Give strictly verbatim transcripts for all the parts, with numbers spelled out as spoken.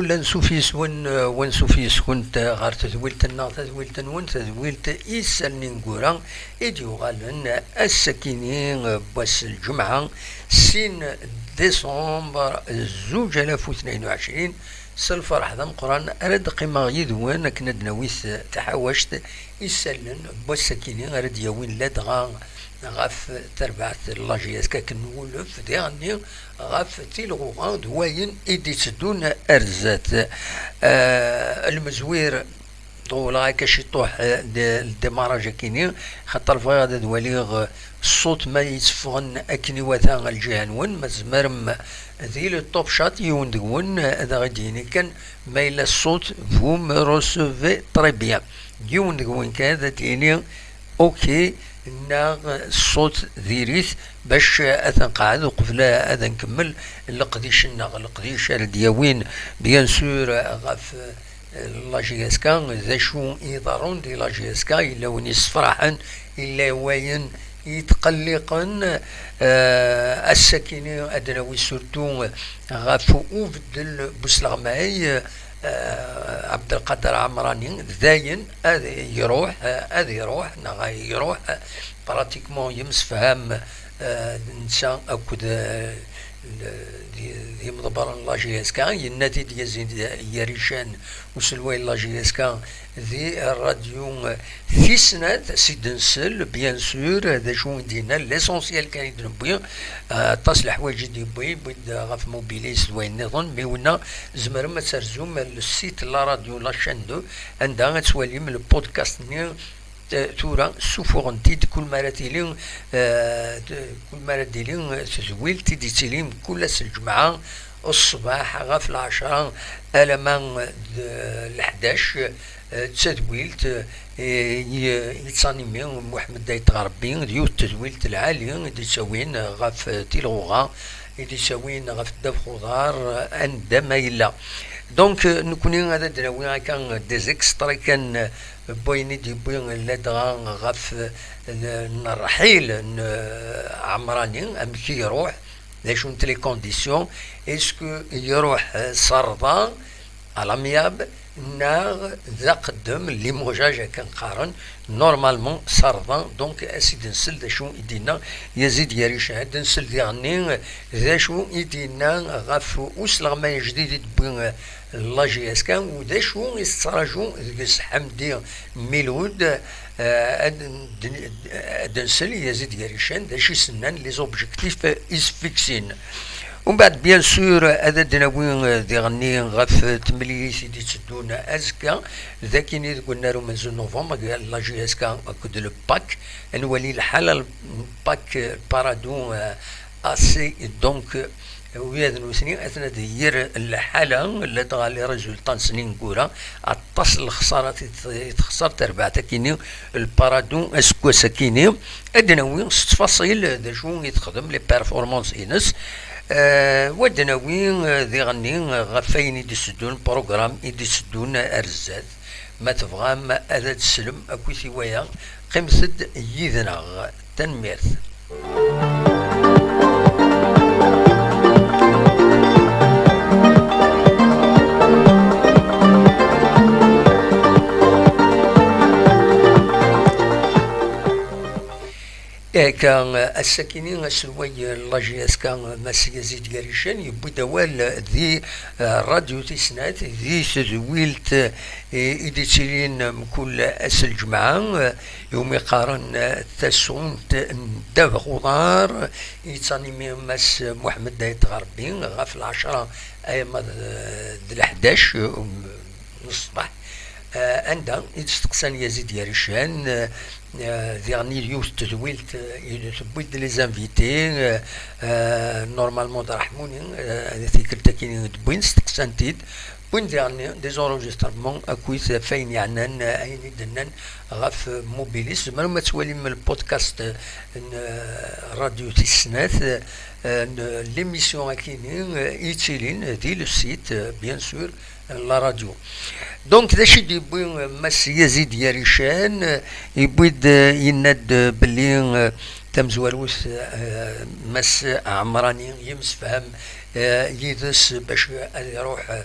Ansuf yes-wen, eh, wansuf yes-kent, eh, ɣer tedwilt-nneɣ, tadwilt-nwen, tadwilt Isallen Ineggura, i d-yuɣalen ass-akini, eh, n wass n lǧemɛa, sin décembre, zuǧ alaf u tnayen u ɛecrin. S lferḥ d ameqqran ara d-qqimeɣ yid-wen akken ad d-nawi taḥawact isallen n wass-akini ara d-yawin ladɣa ɣef terbaɛt n la J S K akken nwulef diɣenni ɣef tilɣuɣa d wayen i d-itteddun ar zdat. Eh, lmezwir, ṭewleɣ akka ciṭuḥ, eh, d-, le démarrage akini, xaṭer bɣiɣ ad, ad waliɣ, eh, ṣṣut ma yetteffɣen akken iwata ar lǧiha-nwen, ma tzemrem di le top chat yiwen deg-wen, eh, ad aɣ-d-yini kan ma yella ṣṣut, vous me recevez très bien. Yiwen deg-wen kan ad d-yini ok, neɣ ṣṣut diri-t, bac ad nqeɛɛed uqbel ad nkemmel leqdic-nneɣ. Leqdic ara d-yawin, bien sûr, ɣef, eh, la J S K, d acu i iḍerrun di la J S K, yella win yessefraḥen, yella wayen yetqelliqen, eh, ass-akini ad d-nawi surtout ɣef ubeddel n usleɣmay, eh, Abdelkader Amrani, dayen ad iruḥ, eh, ad iruḥ, neɣ ad iruḥ, eh, pratiquement yemsefham, eh, netta akked, eh, d, d, d imḍebbren n la J S K, yenna-t-id Yazid Yarican, uselway n la J S K, di rradyu, eh, tis snat, si d-nsel, bien sûr, d acu i d-yenna, l'essentiel kan i d-newwi, eh, aṭas leḥwayeǧ i d-yewwi, yewwi-d ɣef Mobilis d wayen nniḍen, mi winna, tzemrem ad terzum le site n la radio, la chaîne deux, anda ad twalim le podcast-nni, eh, tura ssufuɣen-t-id kul mi ara tili, eh, t-, kul mi ara d-tili, eh, tedwilt i d-yettilin kul ass n lǧemɛa ṣṣbeḥ ɣef lɛecṛa alamma d leḥdac, eh, d tadwilt, eh, i, i yettanimen Muḥemmed Ayt Ɣerbi, d yiwet n tedwilt lɛali i d-yettawin ɣef tilɣuɣa, i d-yettawin ɣef ddabex uḍar, anda ma yella. Donc, eh, nekkni ad d-nawi akka des extraits kan, eh, n wayen i d-yewwi ladɣa ɣef, eh, n, n ṛṛḥil n, eh, Ɛemṛani, amek i iṛuḥ, d acu n les conditions, est-ce que iṛuḥ, eh, s rrḍa, à l'amiable, neɣ d aqeddem, limogeage akken qqaren, normalement s rrḍa. Donc, ad s-id-nsel d acu i d-yenna Yazid Yarican. Ad d-nsel diɣenni d acu i d-yenna ɣef usleɣmay ajdid i d-tewwi, eh, la J S K, u d acu i tettraǧu deg-s Ḥamdi Milud, eh, ad n-, ad d-nsel Yazid Yarican d acu i s-nnan les objectifs i s-fixin. Umbeɛd, bien sûr, ad d-nawi, eh, diɣenni ɣef temlilit i d-itteddun azekka, d akkin i deg unnar umenzu n novembre, gar la J S K akked le PAC. Ad nwali lḥala n PAC, eh, Paradou, eh, A C, donc, eh, ula d nutni atna d yir lḥala, ladɣa les résultats-nsen ineggura, aṭas n lexṣarat i t-, i texṣer terbaɛt akkin-nni le Paradou aseggas akkin-nni. Ad d-nawi s ttfaṣil d acu i texdem, les performances-ines. Eh, wa d-nawi, eh, diɣenni, eh, ɣef wayen i d-itteddun, programme i d-itteddun ar zdat. Ma tebɣam ad d-teslem akkit i waya, qqimet-d yid-neɣ. Tanemmirt. Akka, ass-akini, aselway n la J S K, Mass Yazid Garichel, yewwi-d awal di, eh, Radyu Tis Snat, di tedwilt, eh, i d-ittilin mkul ass n lǧemɛa, eh, iwumi qqaren, eh, tasɣunt n ddabex uḍar, yettanimi Mass Muḥemmed Ayt Ɣerbi ɣef lɛecṛa alamma d, d leḥdac, um, n ṣṣbeḥ, eh, anda i d-steqsan Yazid Garichel, eh, eh, diɣen i yiwet n tedwilt, eh, i tewwi-d les invités, eh, eh, normalement d Raḥmuni, eh, tikkelt akkin i d-wwin, steqsan-t-id, wwin diɣen des enregistrements akkit ɣef wayen yeɛnan, eh, ayen i d-nnan ɣef Mobilis. Tzemrem ad twalim le podcast, eh, n, eh, Radyu Tis Snat, eh, n l'émission akkin-nni, eh, i yettilin di le site, eh, bien sûr, la radio. Donc, d acu i d-yewwi, euh, Mass Yazid Garichel, euh, yewwi-d, euh, yenna-d, euh, belli, euh, tamezwarut, euh, Mass Ɛemrani yemsefham, euh, yid-s bac ad iruḥ, euh,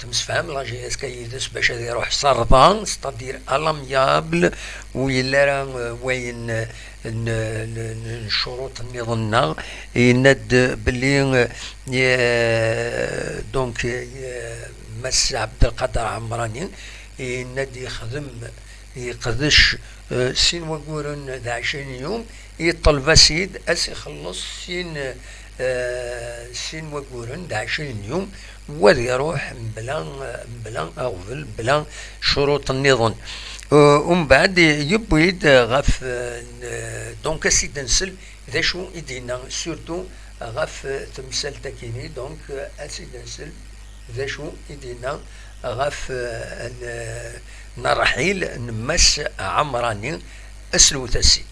temsefham la J S K yid-s bac ad iruḥ s rrḍa, c'est-à-dire à l'amiable, ur yelli ara, euh, wayen, euh, n, n, n, n ccuruṭ nniḍen-nneɣ. Yenna-d belli, euh, euh, donc, euh, Mass Abdelkader Amrani yenna-d yexdem, yeqdec, euh, sin wagguren d ɛecrin yum, yeṭṭleb-as-id ad s-ixelleṣ sin, euh, sin wagguren d ɛecrin yum, wa ad iruḥ mebla, mebla aɣbel, mebla ccuruṭ nniḍen. Euh, umbeɛd yewwi-d ɣef, euh, n-, donc ad s-id-nsel d acu i d-yenna, surtout ɣef, euh, temsalt-akini, donc, euh, ad s-id-nsel d acu i d-yenna ɣef, euh, n-, n ṛṛḥil n Mass Ɛemrani, aslewt-as-id.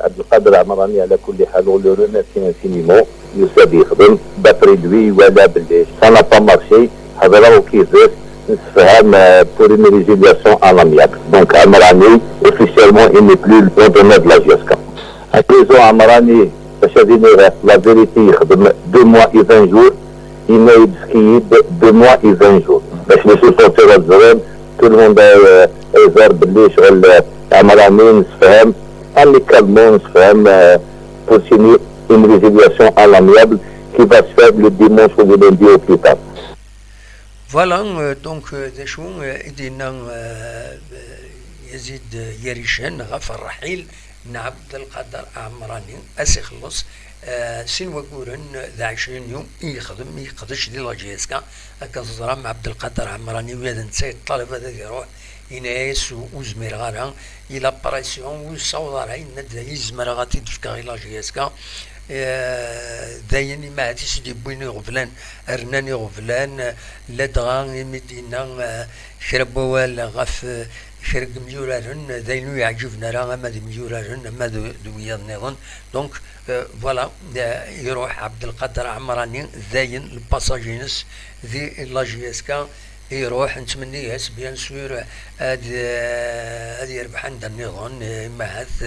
Abdelkader Amrani, ɛla kulli ḥal, on le remercie infiniment. Yusa-d yexdem, d'après lui, iwala belli ça n'a pas marché, hedreɣ akked-s, nessefham, euh, pour une résiliation à l'amiable. Donc Amrani, officiellement, il n'est plus l'entraîneur de la J S K. Président Amrani, bac ad iniɣ la vérité, yexdem deux mois et vingt jours, yenna-yi-d efk-iyi-d deux mois et vingt jours. Bac les supporters ad ẓren, tout le monde, euh, ad iẓer belli ccɣel, euh, Amrani nessefham, amicalement nessefham, euh, pour signer une résiliation à l'amiable qui va se faire le dimanche ou le lundi au plus tard. Voilà, euh, donc, euh, d acu, euh, i d-yenna, euh, euh, Yazid Yarican ɣef ṛṛḥil n Abdelkader Amrani, ad s-ixelleṣ, euh, sin wagguren d ɛecrin yum i yexdem, i yeqdec di la J S K. Akka teẓram, Abdelkader Amrani, ula d netta yeṭṭalab ad iruḥ, yenna-yas ur zmireɣ ara, i la pression, ur yessaweḍ ara, yenna-d dayi zemreɣ ad t-id-fkeɣ i la J S K. Eh, d ayen, imahat i s-d-yewwin iɣeblan, rnan iɣeblan, ladɣa imi d-yenna, eh, kra n wawal ɣef, eh, kra n yimyuraren, d ayen ur yeɛǧiben ara ama d imyuraren ama d, d wiyaḍ nniḍen. Donc, eh, voilà, eh, iruḥ Abdelkader Amrani, d ayen, le passage-ines di la J S K, iruḥ, nettmenni-as, bien sûr, ad, ad yerbeḥ anda nniḍen, eh, imahat,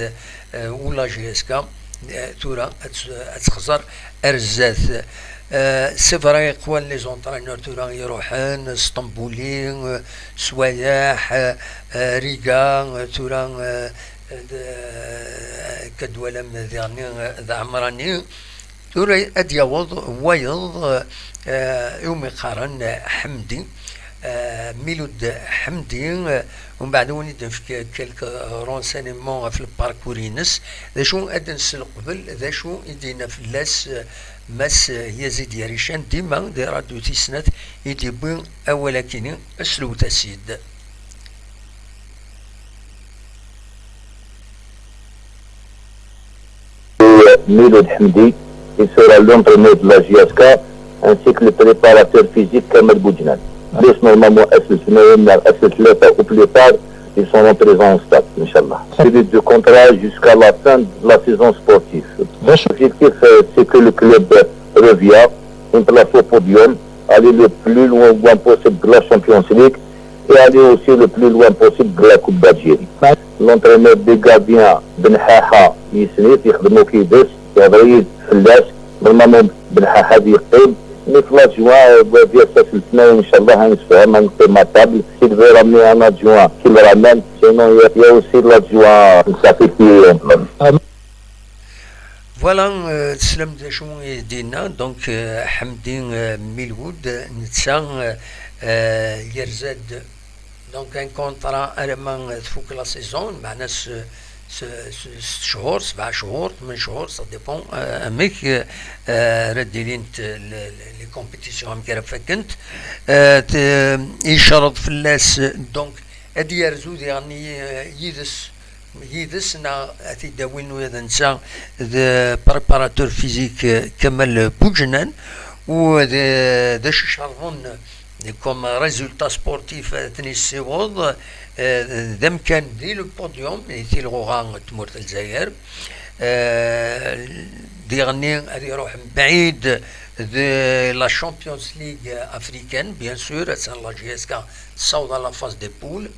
eh, u la J S K, eh, tura ad, ad texẓer ar zdat. Eh, c'est vrai, qwan les entraîneurs tura iruḥen, Sṭembuli, eh, Swayeḥ, eh, Riga, eh, tura, eh, d, eh, akka d-twalam diɣenni, eh, d Ɛemrani. Tura ad d-yaweḍ wayeḍ, eh, iwumi qqaren Ḥemdi, eh, Milud Ḥemdi, eh, umbeɛd ad wen-id-nefk quelques renseignements ɣef le parcours-ines. D acu ad d-nsel qbel, d acu i d-yenna fell-as, eh, Mass Yazid Yarican, dima di Radio Tis Snat i d-yewwi awal-akini, slewt-as-id. Milud Ḥemdi, il sera l'entraîneur de la J S K, ainsi que le préparateur physique Kamal Boudjnan. Plus normalement, ass n letnayen, ass n ttlata ou plus tard, ils seront présents au stade, Inch'Allah. C'est le contrat jusqu'à la fin de la saison sportive. L'objectif, euh, c'est que le club revient, une place au podium, aller le plus loin possible de la Champions League et aller aussi le plus loin possible de la Coupe d'Algérie. L'entraîneur des gardiens, Ben Haha, yessen-it, yexdem akked-s, yehder-iyi-d fell-as, normalement Ben Haha ad yeqqim. Mi tella juin, euh, di ass n letnayen, Inch'Allah, ad nessefhem, ad neqqim à table. S'il veut ramener un adjoint, qu'il ramène. Sinon, il y a, il y a aussi l'adjoint, ça fait qui, euh, Voilà, euh, teslam d acu i d-yenna, donc, euh, Ḥemdi, euh, Milwoud, netta, euh, euh, yerza-d, donc, un contrat alamma, euh, tfuk la saison, meɛna s, s, s, s ccɣur, sebɛa ccɣur, tmen ccɣur, ça dépend, euh, amek, euh, euh, ara d-ilint, euh, le, le, les compétitions, amek ara fakkent. Euh, t-, yecreḍ fell-as, donc, ad yerzu diɣen, euh, yid-s, yid-s neɣ ad t-id-awin ula d netta d préparateur physique, eh, Kamal Boudjnan, u d, d acu icerḍen comme résultat sportif ad ten-yessiweḍ, eh, d amkan di le podium i tilɣuɣa n tmurt n Lezzayer. Eh, diɣenni ad iruḥ mebɛid de la Champions League africaine, bien sûr, attan la J S K tessaweḍ à la phase des poules.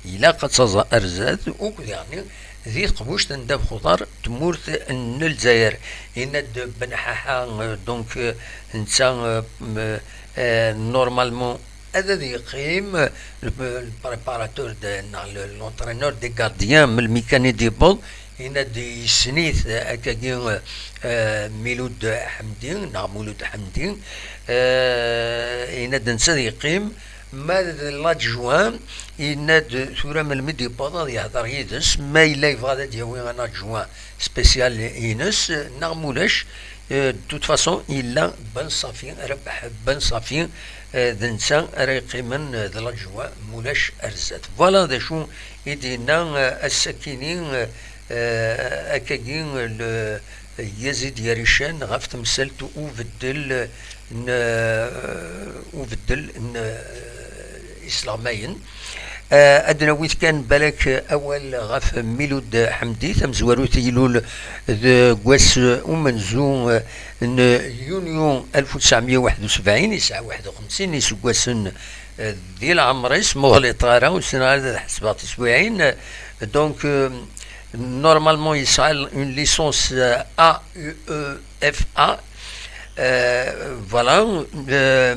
Ilaq ad taẓ ar zdat, ukk diɣen di teqbuct n ddabex uḍar n tmurt n Lezzayer. Yenna-d Ben Ḥaḥa, euh, donc, euh, netta, euh, m-, euh, normalement, ad ad yeqqim, euh, le, le préparateur de, neɣ le, l'entraîneur des gardiens, melmi kan i d-yewweḍ, yenna-d yessen-it, euh, akkagi, euh, euh, Milud Ḥemdi, neɣ Mulud Ḥemdi, euh, yenna-d netta ad yeqqim, ma d l'adjoint, yenna-d tura melmi d-yewweḍ ad yehder yid-s, ma yella yebɣa ad d-yawi un adjoint spécial ines, neɣ mulac, euh, de toute façon, yella Ben Safi, Rabeḥ Ben Safi, euh, d netta ara yeqqimen, euh, d l'adjoint, mulac ar zdat. Voilà d acu i d-yenna, euh, ass-akini, euh, euh, akkagi, le, Yazid Yarican ɣef temsalt ubeddel n, euh, ubeddel n, euh, isleɣmayen. Euh, ad d-nawi kan balak awal ɣef Milud Ḥemdi, tamezwarut i ilul deg wass umenzu, euh, n yunyu alef u tesɛemya u waḥed u sebɛin, yesɛa waḥed u xemsin iseggasen, euh, di leɛmer-is, ma ur ɣliṭeɣ ara, ur ssineɣ ara ad ḥesbeɣ tiswiɛin. Donc, euh, normalement, yesɛa une licence, euh, A E E F A. Euh, voilà. Euh,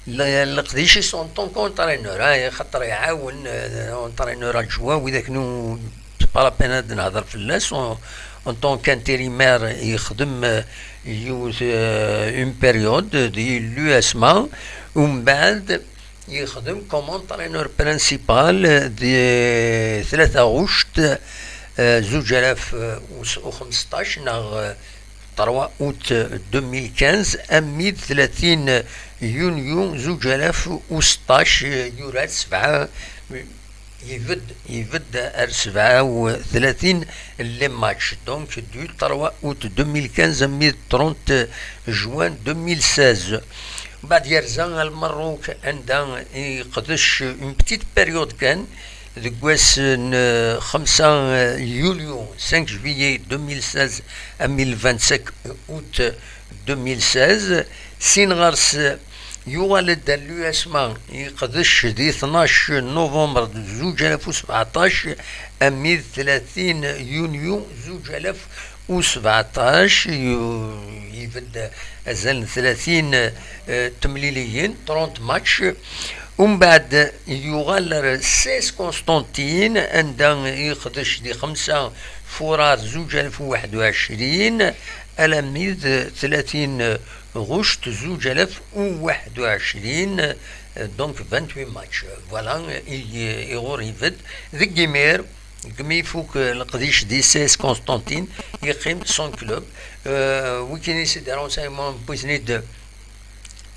le- leqdic-is en tant qu'entraîneur, hein, xaṭer iɛawen, euh, entraîneur adjoint, widak nu, c'est pas la peine ad nehder fell-as, en, en tant qu'intérimaire, yexdem, euh, yiwet, euh, une période di l'U S M A, umbeɛd yexdem comme entraîneur principal di tlata ɣuct, euh, zuǧ alaf u xmesṭac, neɣ, euh, trois août deux mille quinze, armi d tlatin yunyu zuǧ alaf u seṭṭac, euh, yura-d sebɛa, yebedd, yebedd ar sebɛa u tlatin les matchs. Donc, du trois août deux mille quinze armi d trente juin deux mille seize. Mbeɛd yerza ar Lmerruk, anda i yeqdec une petite période kan, deg wass n, euh, xemsa, euh, yulyu, cinq juillet deux mille seize, armi d vingt-cinq août deux mille seize. Sin ɣer-s, euh, yuɣal-d ar l'U S M A, yeqdec di tnac novembre zuǧ alaf u sebeɛṭac, armi d tlatin yunyu zuǧ alaf u sebeɛṭac, yu-, ibedd azal n tlatin, euh, temliliyin, trente matchs. Umbeɛd yuɣal ar S S Constantine, anda yeqdec di xemsa furar zuǧ alaf u waḥed u ɛecrin, alammi d tlatin ɣuct zuǧ alaf u waḥed u ɛecrin, euh, donc vingt-huit matchs. Voilà, i, i ɣur ibedd. Deg imir, deg mi ifuk, euh, leqdic di S S Constantine, yeqqim sans club. Euh, wikini c'est des renseignements, wwiten-id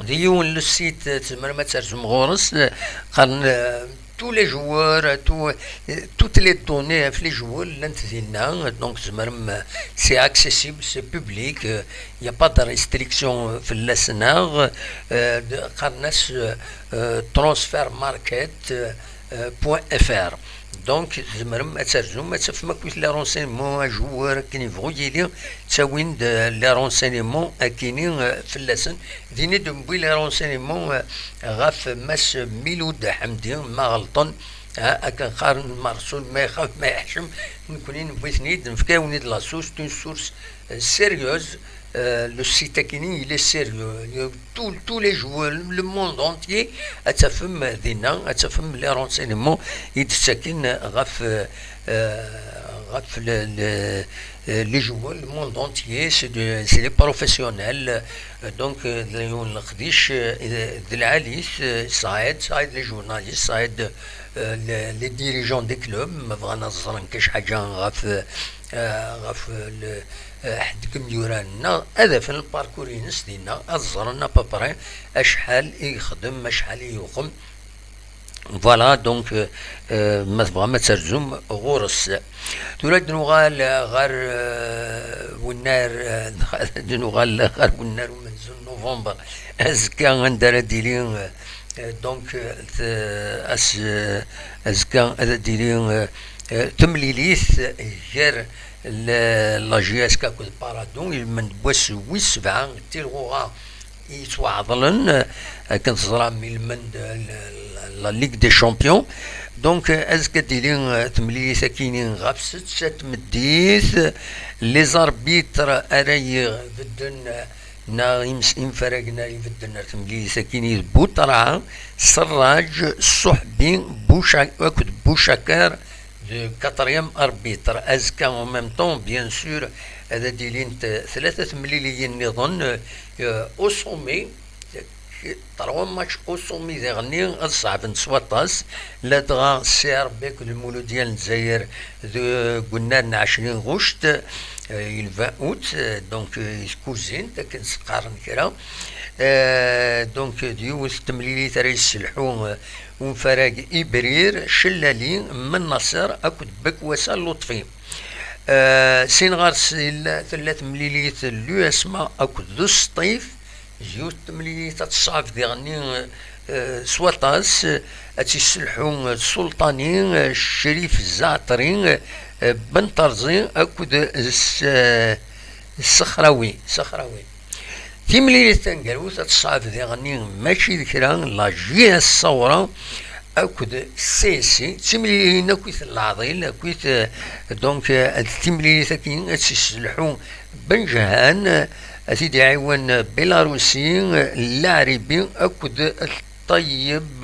di yiwen le site, euh, tzemrem ad terzum ɣur-s, euh, qqaren, euh, tous les joueurs, euh, tout, euh, toutes les données ɣef les joueurs llant dinna, donc tzemrem, euh, c'est accessible, c'est public, euh, il n'y a pas de restriction, euh, fell-asen-, euh, de, qqaren-as, euh, euh, transfer market, euh, euh, point F R. Donc, tzemrem ad terzum, ad tafem akk les renseignements, ajoueur akken yebɣu yili, ttawin-d, euh, les renseignements akini, euh, fell-asen. Din i d-newwi les renseignements, euh, ɣef Mass Milud Ḥemdi, ma ɣelṭen, ah, akken qqaren Mersul, ma ixaf, ma yeḥcem, nekkni newwi-ten-id, nefka-awen-id la source, c'est une source, euh, sérieuse. Euh, le site akini, il est sérieux. Il y a tout, tous les joueurs, le monde entier, ad tafem dinna, ad tafem les renseignements i d-ttaken ɣef, euh, euh, ɣef le, le, euh, les joueurs, le monde entier, c'est de, c'est des professionnels. Euh, donc, euh, d yiwen leqdic, euh, d lɛali, euh, Saïd, Saïd les journalistes, Saïd, euh, les, les dirigeants des clubs, ma bɣan ad ẓren kac ḥaǧa ɣef, euh, ɣef le, euh, ḥedd deg imyura-nneɣ, ad afen le parcours-ines dinna, ad ẓren à peu près acḥal i yexdem, acḥal i yuqem. Voilà, donc, euh, euh, ma tebɣam ad terzum ɣur-s. Tura ad nuɣal ɣer, euh, wennar, euh, ad nuɣal ɣer wennar umenzu n novembre. Azekka anda ara d-ili, euh, euh, donc, euh, t-, as-, euh, azekka ad d-ili, euh, euh, temlilit gar la, la J S K akked Paradou, ilmend n wass wis sebɛa, Tilɣuɣa yettwaɛeḍlen, euh, akken teẓram, ilmend la, la, la Ligue des Champions. Donc, euh, azekka ad d-tili, euh, temlilit akini ɣef setta tameddit. Les arbitres ara ibedden, euh, neɣ imes-, imfaragen ara ibedden ar temlilit akini d Buṭerɛa, Serraǧ, Suḥbi, Buca-, akked Bucakar de quatrième arbitre. Azekka, en même temps, bien sûr, ad d-ilint, euh, tlata temliliyin nniḍen, euh, au sommet. Trois matchs au sommet diɣenni ad ṣeɛben s waṭas, ladɣa C R B akked Lmuludya n Lezzayer deg unnar n ɛecrin ɣuct, euh, le vingt août, euh, donc, euh, i tkuzint, akken s-qqaren kra. Euh, donc, d yiwet n temlilit ara yesselḥu, euh, unfarag Ibrir, Cellali, Mennaṣer akked Bekwasa Luṭfi. Euh, sin ɣer-s yella, tella temlilit n l'U S M A akked d Sṭif, yiwet temlilit ad teṣɛeb diɣenni, eh, s waṭas, eh, ad tt-yesselḥu, eh, Sulṭani, eh, Crif Zaɛtri, eh, Ben Terzi akked, eh, s-, eh, Sexrawi, Sexrawi. Timlilit taneggarut ad teṣɛeb diɣenni mačči d kra, la J S Sawra akked C S C, d timlilin akkit n leɛḍil, akkit, eh, donc, eh, d timlilit akkin ad tt-yesselḥu Benǧehan, ad t-id-iɛiwen Belarusi, Laɛribi akked Ṭayyeb.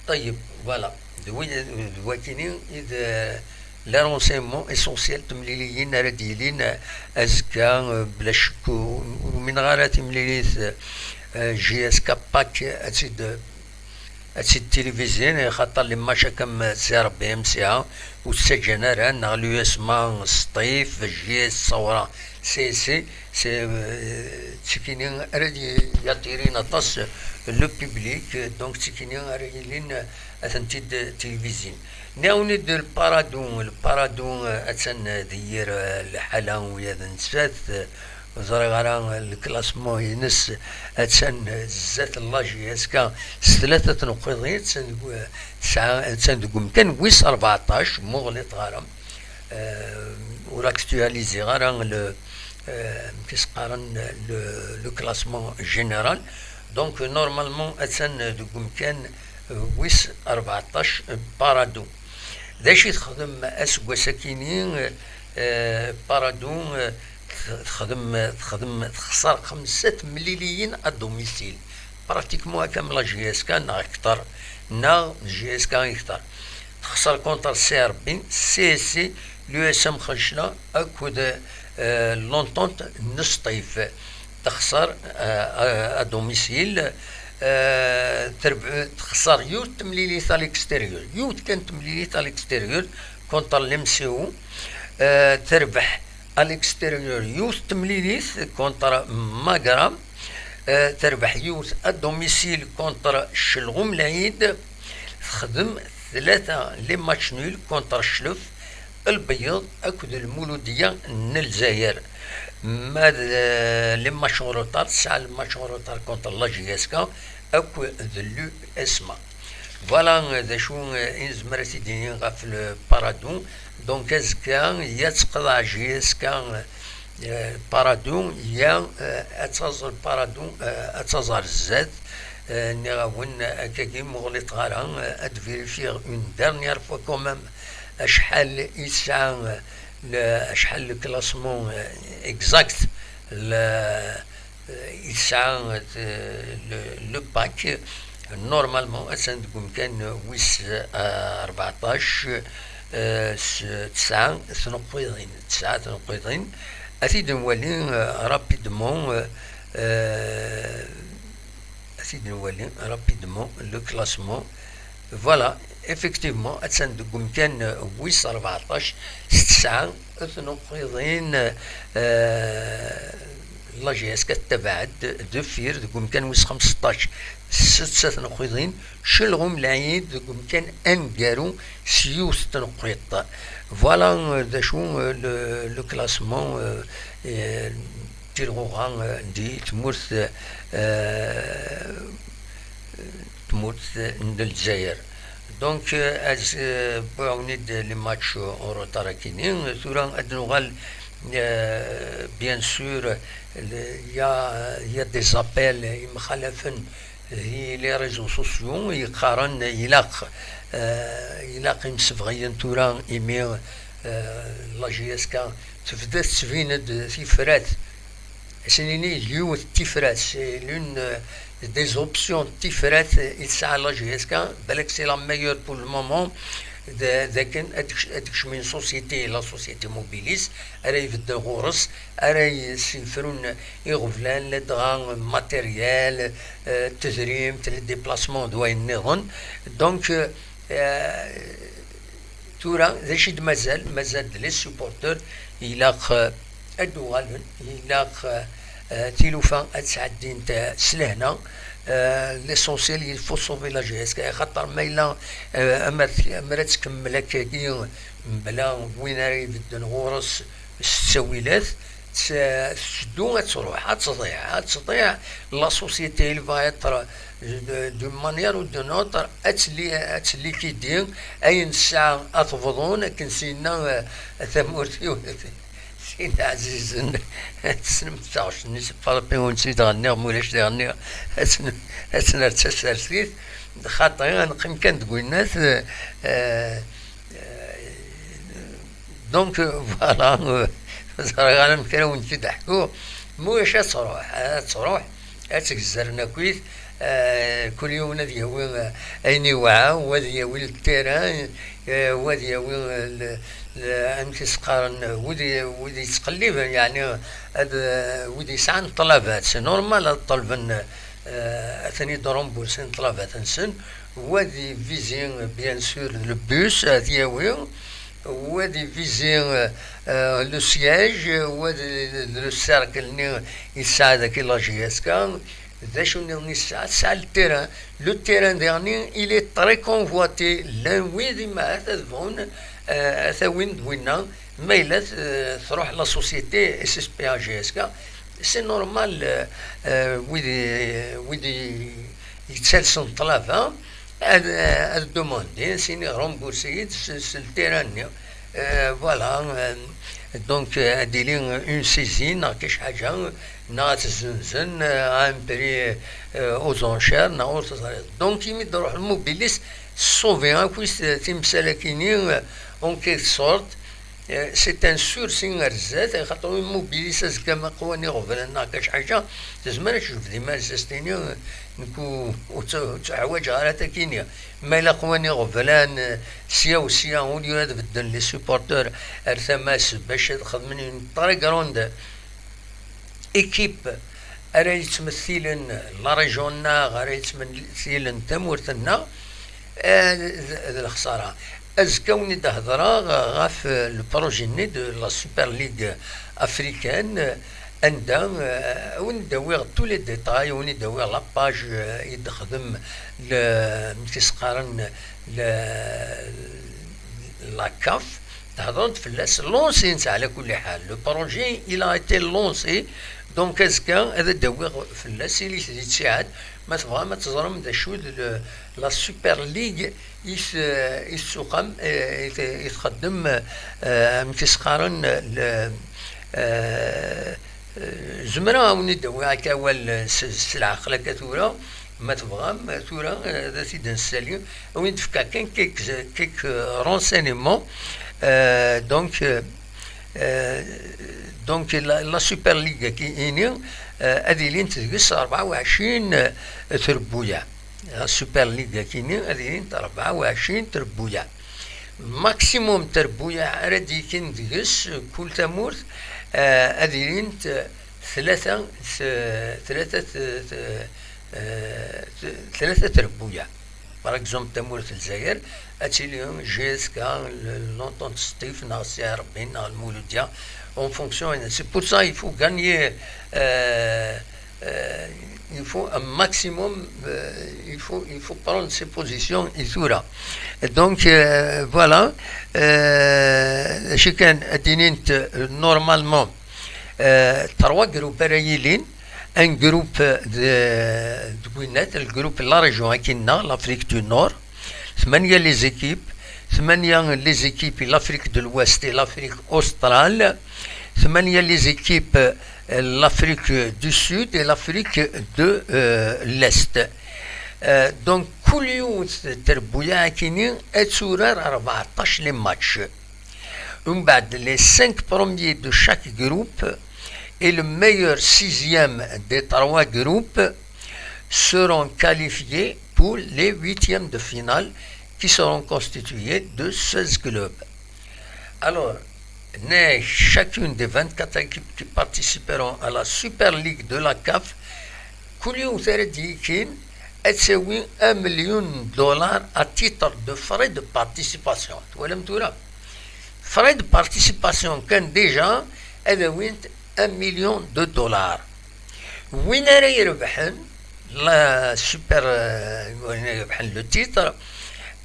Ṭayyeb, voilà. D wi-, d wakini i d, euh, les renseignements essentiels, temliliyin ara d-yilin, euh, azekka, euh, bla ccekk, ur, ur umineɣ ara timlilit, euh, J S K Pak ad tt-id- Ad tt-id-tilivizyin, axaṭer les matchs comme C R B M C A ur ttaǧǧan ara, neɣ l'U S M A Sṭif, J S Sawra, C S C, c'est, euh, d tikini ara d-yattirin aṭas le public, donc d tikini ara yilin ad tent-id-tilivizyin. Nniɣ-awen-id le Paradou, le Paradou, euh, attan di yir, euh, lḥala, ula d nettat, euh, Ur ẓriɣ ara le classement-ines, attan zdat n la J S K s tlata tneqqiḍin, attan deg, tesɛa, attan deg umkan wis rbeɛṭac, muɣliṭ ɣer-m. Euh, ur actualiziɣ ara le, euh, amek i s-qqaren, le, le classement général. Donc, normalement, attan deg umkan, euh, wis rbeɛṭac, euh, Paradou. D acu i texdem aseggas-akini, euh, Paradou, euh, Texdem, texdem, texṣer xemsa temliliyin à domicile. Pratiquement akka am la J S K neɣ akter, neɣ J S K akter. Texṣer contre C R B, C S C, l'U S M Xelcla akked, euh, l'Entente n Sṭif. Texṣer, euh, à, à domicile. Euh, terb-, texṣer yiwet temlilit à l'extérieur. Yiwet kan temlilit à l'extérieur contre l'M C O. Euh, terbeḥ à l'extérieur yiwet temlilit contre Magra, euh, terbeḥ yiwet à domicile contre Chelɣum Lɛid, texdem tlata les matchs nuls contre Cclef, Lbeyyeḍ akked Lmuludya n Lezzayer. Ma d, euh, les matchs en retard, tesɛa le match en retard contre la J S K akked l'U S M A. Voilà, euh, d acu, euh, i nezmer ad t-id-nini ɣef le Paradou. Donc, azekka, ya teqḍeɛ J S K, euh, Paradou, ya, euh, ad taẓ le Paradou, euh, ad taẓ ar zdat. Euh, nniɣ-awen, euh, akkagi muɣliṭ ɣer-a, euh, ad vérifier une dernière fois quand même acḥal i tesɛa, euh, le, acḥal le classement, euh, exact, le, i tesɛa, euh, le, le pack. Normalement, attan deg umkan wis, euh, rbeɛṭac, euh, s tesɛa tneqqiḍin, tesɛa tneqqiḍin. Ad t-id-nwali, euh, rapidement, euh, euh, ad t-id-nwali rapidement, le classement. Voilà, effectivement, attan deg umkan, euh, wis rbeɛṭac s tesɛa tneqqiḍin, euh, la J S K tettabaɛ-d deffir deg umkan wis xemseṭṭac s setta tneqqiḍin, Chelɣum Lɛid deg umkan aneggaru s yiwet tneqqiḍt. Voilà, euh, d acu, euh, le, le classement, euh, euh, tilɣuɣa, euh, di tmurt, euh, tmurt n Lezzayer. Donc, euh, az-, euh, wwiɣ-awen-id les matchs en retard akini. Tura ad nuɣal, euh, bien sûr, le, il y a, il y a des appels imxalafen di les réseaux sociaux yeqqaren ilaq, Eh, ilaq imsebɣiyen tura, imi, eh, la J S K tebda tettbin-d tifrat. Ad s-nini yiwet n tifrat, c'est l'une, euh, des options n tifrat i tesɛa la J S K, balak c'est la meilleure pour le moment, d, d akken ad tekc-, ad tekcem une société, la société Mobilis, ara ibedden ɣur-s, ara yessifrun iɣeblan, ladɣa matériel, euh, tedrimt, les déplacements d wayen nniḍen. Donc, euh, euh, tura, d acu i d-mazal? Mazal-d les supporters, ilaq, euh, ad d-uɣalen, ilaq, euh, euh, tilufa ad sɛeddint, euh, s lehna. Euh, l'essentiel, il faut sauver la J S K, axaṭer ma yella, euh, amer, amer ad tkemmel akkagi mebla win ara ibedden ɣur-s s ttawilat, tt-, tetteddu ad truḥ, ad tḍiɛ, ad tḍiɛ. La société, il va être, euh, d'une manière ou d'une autre, ad tt-li-, ad tt-likidi, ayen tesɛa ad t-bḍun, akken s-yenna, euh, tamurt-iw, tin ɛzizen, tessnem taɣect-nni s Falapi ur tt-id-ɣenniɣ, ma ulac diɣenni, ad tt-, ad tt-nerr d tasertit, xaṭi, ad neqqim kan deg winnat, euh, euh, Donc, euh, voilà, euh, ẓriɣ ara amek ara wen-t-id-ḥkuɣ. Ma ulac ad truḥ, ad truḥ, ad tt-gezzren akkit, euh, kul yiwen ad yawi, euh, ayen iwɛa, wa ad yawi le terrain, euh, wa ad yawi, euh, le, le, amek i s-qqaren, wid, wid yettqelliben, yeɛni, ad, euh, wid yesɛan ṭṭlabat. C'est normal ad ṭelben, euh, ad ten-id-remboursin ṭṭlabat-nsen, wa ad ivizi, bien sûr, le bus, ad yawi, wa ad ivizi, euh, euh, le siège, wa ad, le cercle-nni yesɛa daki la J S K, d acu nniḍen i tesɛa? Tesɛa le terrain. Le terrain diɣenni, il est très convoité. Llan wid i ma ad bɣun, euh, ad t-awin d winna, ma yella, euh, truḥ la société S S P A J S K, c'est normal, euh, euh, wid i, wid i yettalsen ṭṭlaba, ad, ad demandin, sini rembourser-yi-d s, s le terrain-nni. Euh, voilà, euh, donc, euh, ad d-tili une saisie, neɣ kra ḥaǧa, neɣ ad t-zzenzen, euh, à un prix, euh, aux enchères, neɣ ur teẓriḍ. Donc, imi d-ruḥ lmubilis, sauver akk timsal-akini, euh, en quelque sorte, euh, c'est un sursis ar zdat, xaṭer ur immobilis azekka ma qwan iɣeblan neɣ kra ḥaǧa, tezmer ad tejbed iman-is, ad s-tini, euh, nekk ur, ur tt-, ur ttḥwaǧeɣ ara takini. Ma ilaq wani ɣeblan, eh, sya u sya, au lieu ad bedden les supporters ar tama-s bac ad xedmen une très grande équipe ara yettmettilen la région-nneɣ, ara yettmettilen tamurt-nneɣ, eh, d, d lexsara. Azekka ad wen-id-hedreɣ ɣef, eh, le projet-nni de la Super League africaine, anda, eh, ad wen-d-awiɣ tous les détails, ad wen-id-awiɣ la page, eh, i d-texdem le, amek i s-qqaren, le, la CAF, tehder-d fell-as, lancé-tt ɛla kulli ḥal. Le projet, il a été lancé, donc azekka ad d-awiɣ fell-as, ilit di ttiɛad, ma tebɣam ad teẓrem d acu d le, la Super League i t-, i tessuqam, eh, i t-, i txeddem, eh, amek i s-qqaren, le, eh, eh, zemreɣ ad wen-id-awiɣ akka awal s, s leɛqel akka tura, ma tebɣam, tura, eh, ad t-id-nessali, ad wen-d-fkeɣ kan quelques, quelques renseignements. Eh, donc, eh, eh, donc la, la Super League-agi-ini, eh, ad ilint deg-s rebɛa u ɛecrin trebbuyaɛ. La Super League-agi-ini ad ilint rebɛa u ɛecrin trebbuyaɛ. Maximum trebbuyaɛ ara d-yekin deg-s, kul tamurt, eh, ad ilint, eh, tlata, t-, tlata, t-, t-, eh, t-, tlata trebbuyaɛ. Par exemple, tamurt n Lezzayer, ad tili J S K, l-, l'Entente Sṭif, neɣ Sidi Ṛebbi, neɣ Lmuludya, en fonction. C'est pour ça il faut gagner, euh, euh, il faut un maximum, euh, il faut, il faut prendre ses positions i tura. Donc, euh, voilà, euh, d acu kan, ad d-inint, euh, normalement, euh, trois groupes ara yilin, un groupe de, de Gwinnett, le groupe la région akkin-nneɣ, l'Afrique du Nord, ثمانية les équipes, ثمانية les équipes, l'Afrique de l'Ouest et l'Afrique australe, ثمانية les équipes, euh, l'Afrique du Sud et l'Afrique de, euh, l'Est. Euh, donc, كل يوم تربوية كيني أتورر أربعتاش les matchs. ومن بعد, les cinq premiers de chaque groupe et le meilleur sixième des trois groupes seront qualifiés pour les huitièmes de finale qui seront constitués de seize clubs. Alors, chacune des vingt-quatre équipes qui participeront à la Super League de la CAF, كل يوم ثلاثة دقيقين, ad tawi un million de dollars à titre de frais de participation. Twalam tura? Frais de participation كان déjà, ad awint un million de dollars. Win ara irebḥen la Super, euh, win ara irebḥen le titre,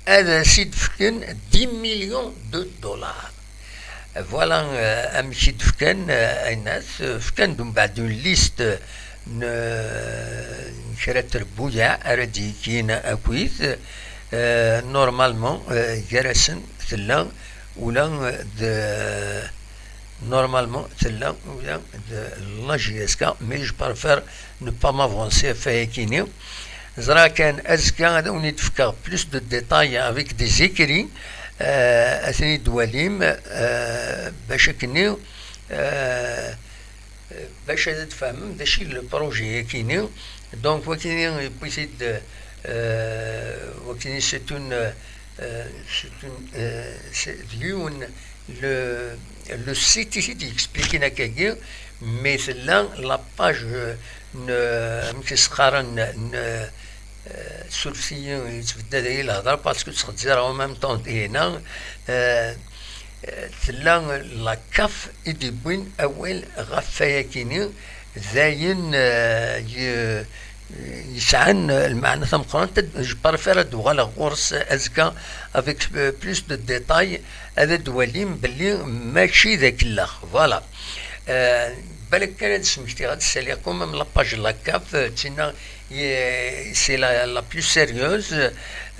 ad as-id-fken dix millions de dollars. Voilà, euh, amek i d-fkan, euh, ayen-as, euh, fkan-d umbeɛd une liste n, n kra n trebbuyaɛ ara d-yekkin akkit, euh, normalement, euh, gar-asen tella ula d, normalement, tella ula d la J S K, mais je préfère ne pas m'avancer ɣef wayakini. Ẓriɣ kan azekka ad awen-id-fkeɣ plus de détails avec des écrits, euh, ad ten-id-twalim, euh, bac akkenni, euh, bac ad tfehmem d acu i le projet-akini. Donc, wakini, yewwi-t-id, euh, wakini, c'est une, euh, c'est une, euh, c'est d yiwen le, le site i t-id-yexplikin akkagi, mais tella la page, euh, n, amek i s-qqaren, n, euh, surfet-iyi, yettbeddad-iyi lehḍra parce que ttxezzireɣ en même temps dinna, euh, tella la CAF i d-yewwin awal ɣef wayakini, d ayen, euh, y-, yesɛan, euh, lmeɛna tameqqrant. Je préfère ad uɣaleɣ ɣur-s azekka avec, euh, plus de détails, ad d-twalim belli mačči d akellex. Voilà. Euh, balak kan ad smektiɣ, ad ssaliɣ quand même la page n la CAF, euh, d tinna, euh, c'est la, la plus sérieuse.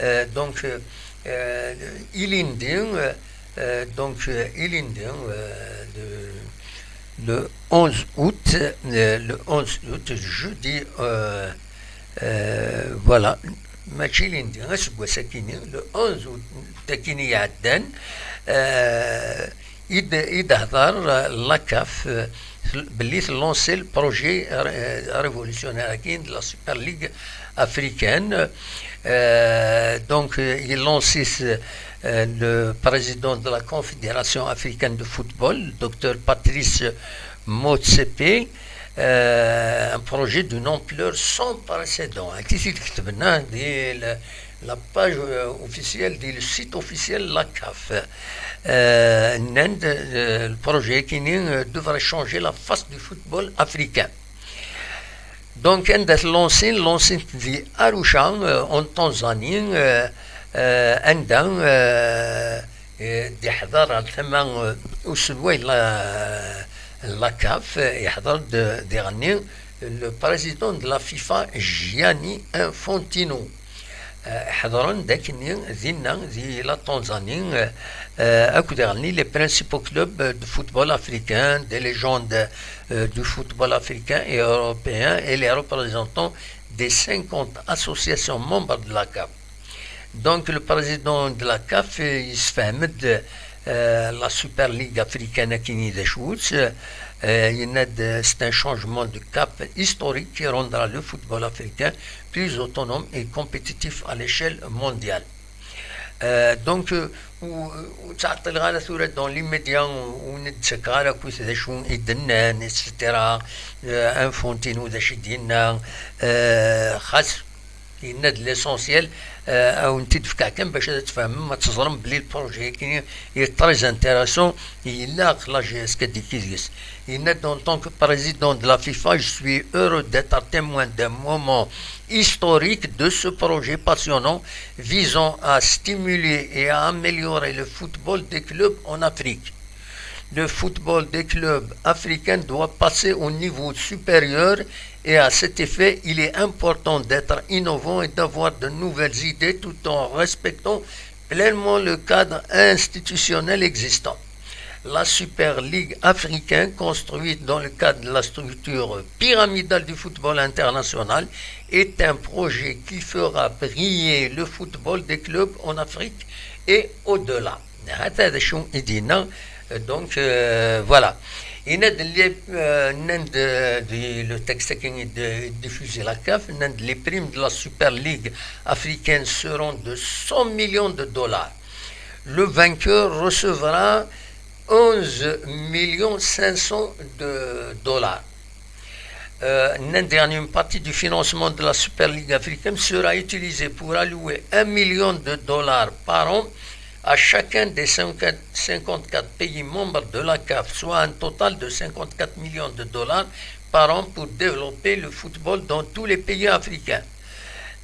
Euh, donc, euh, euh, ilindi, euh, euh, donc, euh, ilindi, euh, de, le onze août, euh, le onze août, jeudi, euh, euh, voilà, mačči ilindi, aseggas-akini, le onze août-akini iɛeddan, euh, i d-, i d-hḍer, euh, la CAF, euh, belli tlancer le projet, euh, révolutionnaire-agi de la Super League africaine. Euh, donc, euh, il lance, euh, le président de la Confédération africaine de football, docteur Patrice Motsepe, euh, un projet d'une ampleur sans précédent. Ak-t-id ketben di la, la page, euh, officielle, di le site officiel la CAF. Euh, nnan-d, euh, le projet-akini, euh, devrait changer la face du football africain. Donc, anda t-lansin, lansin di Arusha, euh, en Tanzanie, euh, euh, anda, euh, euh, d-iḥḍer ar tama, euh, uselway la, la CAF, euh, iḥḍer-d, euh, diɣenni le président de la FIFA, Gianni Infantino. Euh, ḥeḍren-d akkenni dinna, di la Tanzanie, euh, euh, akk diɣenni les principaux clubs de football africain, des légendes, euh, du football africain et européen et les représentants des cinquante associations membres de la CAF. Donc, le président de la CAF, euh, yessefhem-d, euh, la Super League africaine akini d acu-tt, euh, yenna-d, euh, c'est un changement de cap historique qui rendra le football africain plus autonome et compétitif à l'échelle mondiale. Euh, donc, euh, ur, ur ttɛeṭṭileɣ ara tura dans l'immédiat, ur, ur wen-d-ttakkeɣ ara akkit d acu i d-nnan, et cetera. Euh, Infantino d acu i d-yenna, euh, xas yenna-d l'essentiel, euh, ad wen-t-id-fkeɣ kan bac ad tfehmem, ad teẓrem belli le projet-agi est très intéressant, yella la J S K d-ikki deg-s. Yenna-d, en tant que président de la FIFA, je suis heureux d'être témoin d'un moment historique de ce projet passionnant visant à stimuler et à améliorer le football des clubs en Afrique. Le football des clubs africains doit passer au niveau supérieur et à cet effet, il est important d'être innovant et d'avoir de nouvelles idées tout en respectant pleinement le cadre institutionnel existant. La Super League africaine, construite dans le cadre de la structure pyramidale du football international, est un projet qui fera briller le football des clubs en Afrique et au-delà. هذا شو يدينا. Donc, euh, voilà. Il est de, euh, le texte qui est diffusé la caf, les primes de la Super League africaine seront de cent millions de dollars. Le vainqueur recevra onze millions cinq cents de dollars. Euh, une dernière partie du financement de la Super League africaine sera utilisée pour allouer un million de dollars par an à chacun des cinquante-quatre pays membres de la caf, soit un total de cinquante-quatre millions de dollars par an pour développer le football dans tous les pays africains.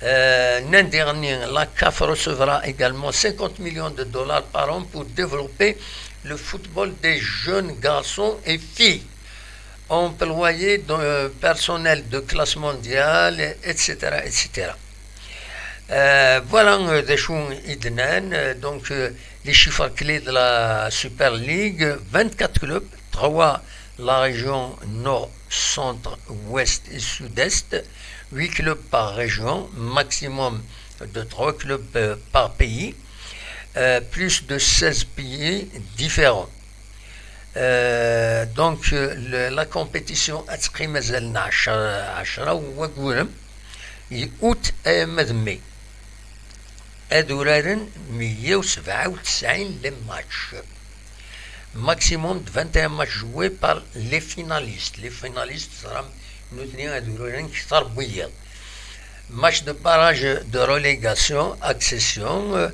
Euh, l'an dernier, la caf recevra également cinquante millions de dollars par an pour développer le football des jeunes garçons et filles, employés de personnel de classe mondiale, et cetera, et cetera. Euh, voilà, euh, des choses, euh, donc, euh, les chiffres clés de la Super League, vingt-quatre clubs, trois la région nord, centre, ouest et sud-est, huit clubs par région, maximum de trois clubs, euh, par pays, euh, plus de seize pays différents. Euh, donc, euh, le, la compétition a tqim azal n ɛecra, ɛecra wagguren, i août arma d mai. Ad uraren meyya u sebɛa u tesɛin les matchs. Maximum de vingt et un matchs joués par les finalistes. Les finalistes, teẓram, nutni ad uraren kter n wiyaḍ. Match de barrage de relégation, accession. Euh,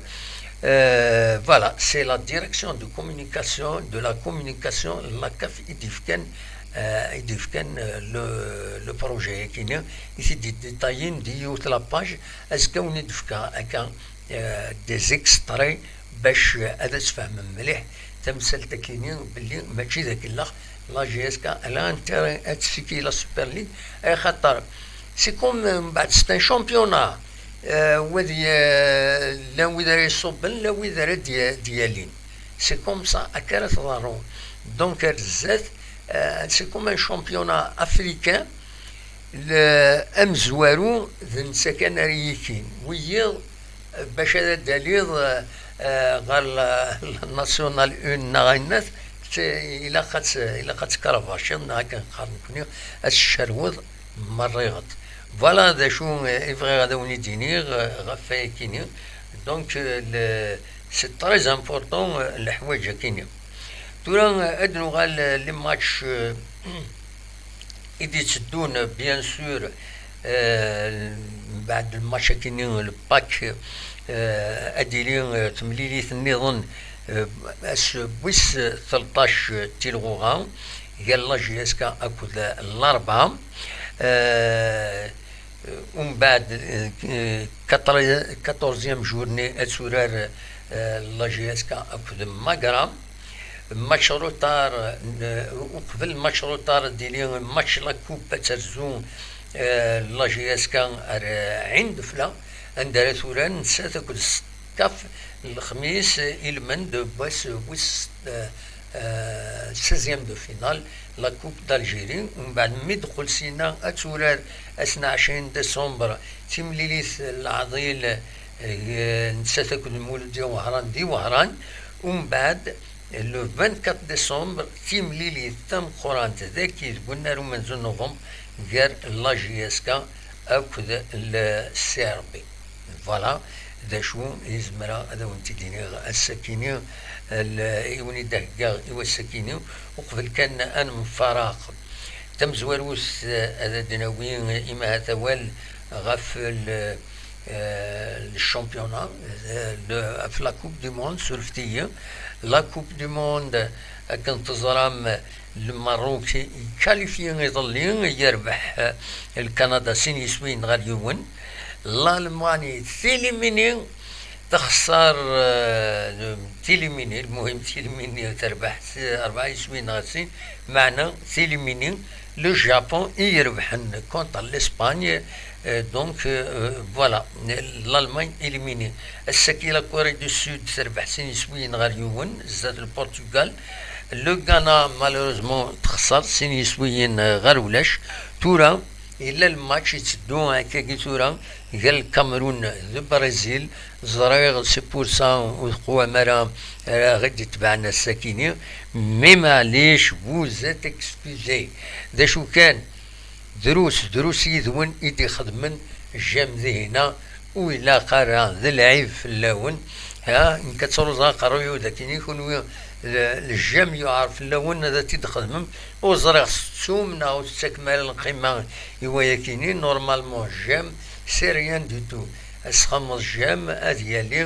euh, voilà, c'est la direction de communication, de la communication, la caf i d-yefkan, euh, i d-yefkan, euh, le, le projet-agi-nni, i t-id-yedétayin di yiwet la page, azekka ad wen-id-fkeɣ akka, euh, des extraits bac, euh, ad as-fehmem mliḥ tamsalt-agi-nni, belli mačči d akellex, la J S K, elle a intérêt ad tessiki la Super League, axaṭer c'est comme, euh, mbeɛd c'est un championnat, euh, wa d, euh, llan wid ara iṣubben, llan wid ara d-, d-yalin. C'est comme ça akka ara teḍru. Donc ar zdat, euh, c'est comme un championnat africain, le, amezwaru d netta kan ara yikin. Wiyiḍ, bac ad d-taliḍ, eh, ɣer la, la National un neɣ ayen-nniḍen, ilaq ad tt-, ilaq ad tkerbaciḍ, neɣ akken qqaren nekni, ad tcerweḍ merriɣet. Voilà d acu, eh, i bɣiɣ ad awen-id-iniɣ, eh, ɣef wayagi-nni. Donc, eh, le, c'est très important, eh, leḥwayeǧ-agi-nni. Tura, eh, ad nuɣal, eh, les matchs, eh, i d-itteddun, bien sûr, euh, mbeɛd lmatch-agi-nni n le Pâques, euh, ad d-tili, euh, temlilit nniḍen, euh, ass wis tleṭṭac, euh, tilɣuɣa, gar la J S K akked Larebɛa. Euh, umbeɛd, euh, quatorzième journée ad turar, euh, la J S K akked Magra. Match retard, euh, uqbel match retard ad d-yili match la coupe, ad terzu, euh, la J S K ar, euh, Ɛin Dufla, anda ara turar nettat akked Seṭṭaf, lexmis, euh, ilmend n wass wis, euh, euh, seizième de finale, la coupe d'Algérie. Umbeɛd mi d-teqqel sina ad turar ass n ɛecrin décembre timlilit n Leɛḍil, euh, nettat akked Muludya Wehran di Wehran. Umbeɛd, le vingt-quatre décembre, timlilit tameqqrant dagi deg unnar umenzu n novembre gar la J S K akked le C R B. Voilà d acu i zemreɣ ad awen-t-id-iniɣ ass-akini, l-, i wen-id-heggaɣ i wass-akini, uqbel kan ad nemfaraq. Tamezwarut, eh, ad d-nawi, eh, imahat awal ɣef le, euh, le championnat, euh, le, ɣef la Coupe du Monde, surfet-iyi. La Coupe du Monde, akken teẓram, le Maroc ikalifyi iḍelli, yerbeḥ, euh, le Canada sin yiswiyen ɣer yiwen. L'Allemagne tilimini, texṣer, euh, tilimini, lmuhim tilimini terbeḥ s-, rebɛa yiswiyen ɣer sin, meɛna tilimini, le Japon i irebḥen contre l'Espagne, euh, donc, euh, voilà, l'Allemagne éliminée. Ass-agi la Corée du Sud terbeḥ sin yiswiyen ɣer yiwen, zdat le Portugal. Le Ghana, malheureusement, texṣer sin yiswiyen ɣer ulac. Tura, yella lmatch yetteddu akkagi tura gar Lkamerun d Brizil. Ẓriɣ c'est pour ça ur teqwam ara, ara ɣ-d-itebɛen ass-akini. Mais maɛlic, vous êtes excusés. D acu kan, drus, drus yid-wen i d-ixedmen j'aime dihin-a, ur ilaq ara, d lɛib fell-awen. Ha, nekk ad truẓeɣ aqerruy-iw d akken i kunwi, l-, j'aime yuɛer fell-awen ad t-id-txedmem. Ur ẓriɣ tettum neɣ ur tettakem ara lqima i wayakini. Normalement, j'aime, c'est rien du tout. Asxemmeḍ j'aime ad yali,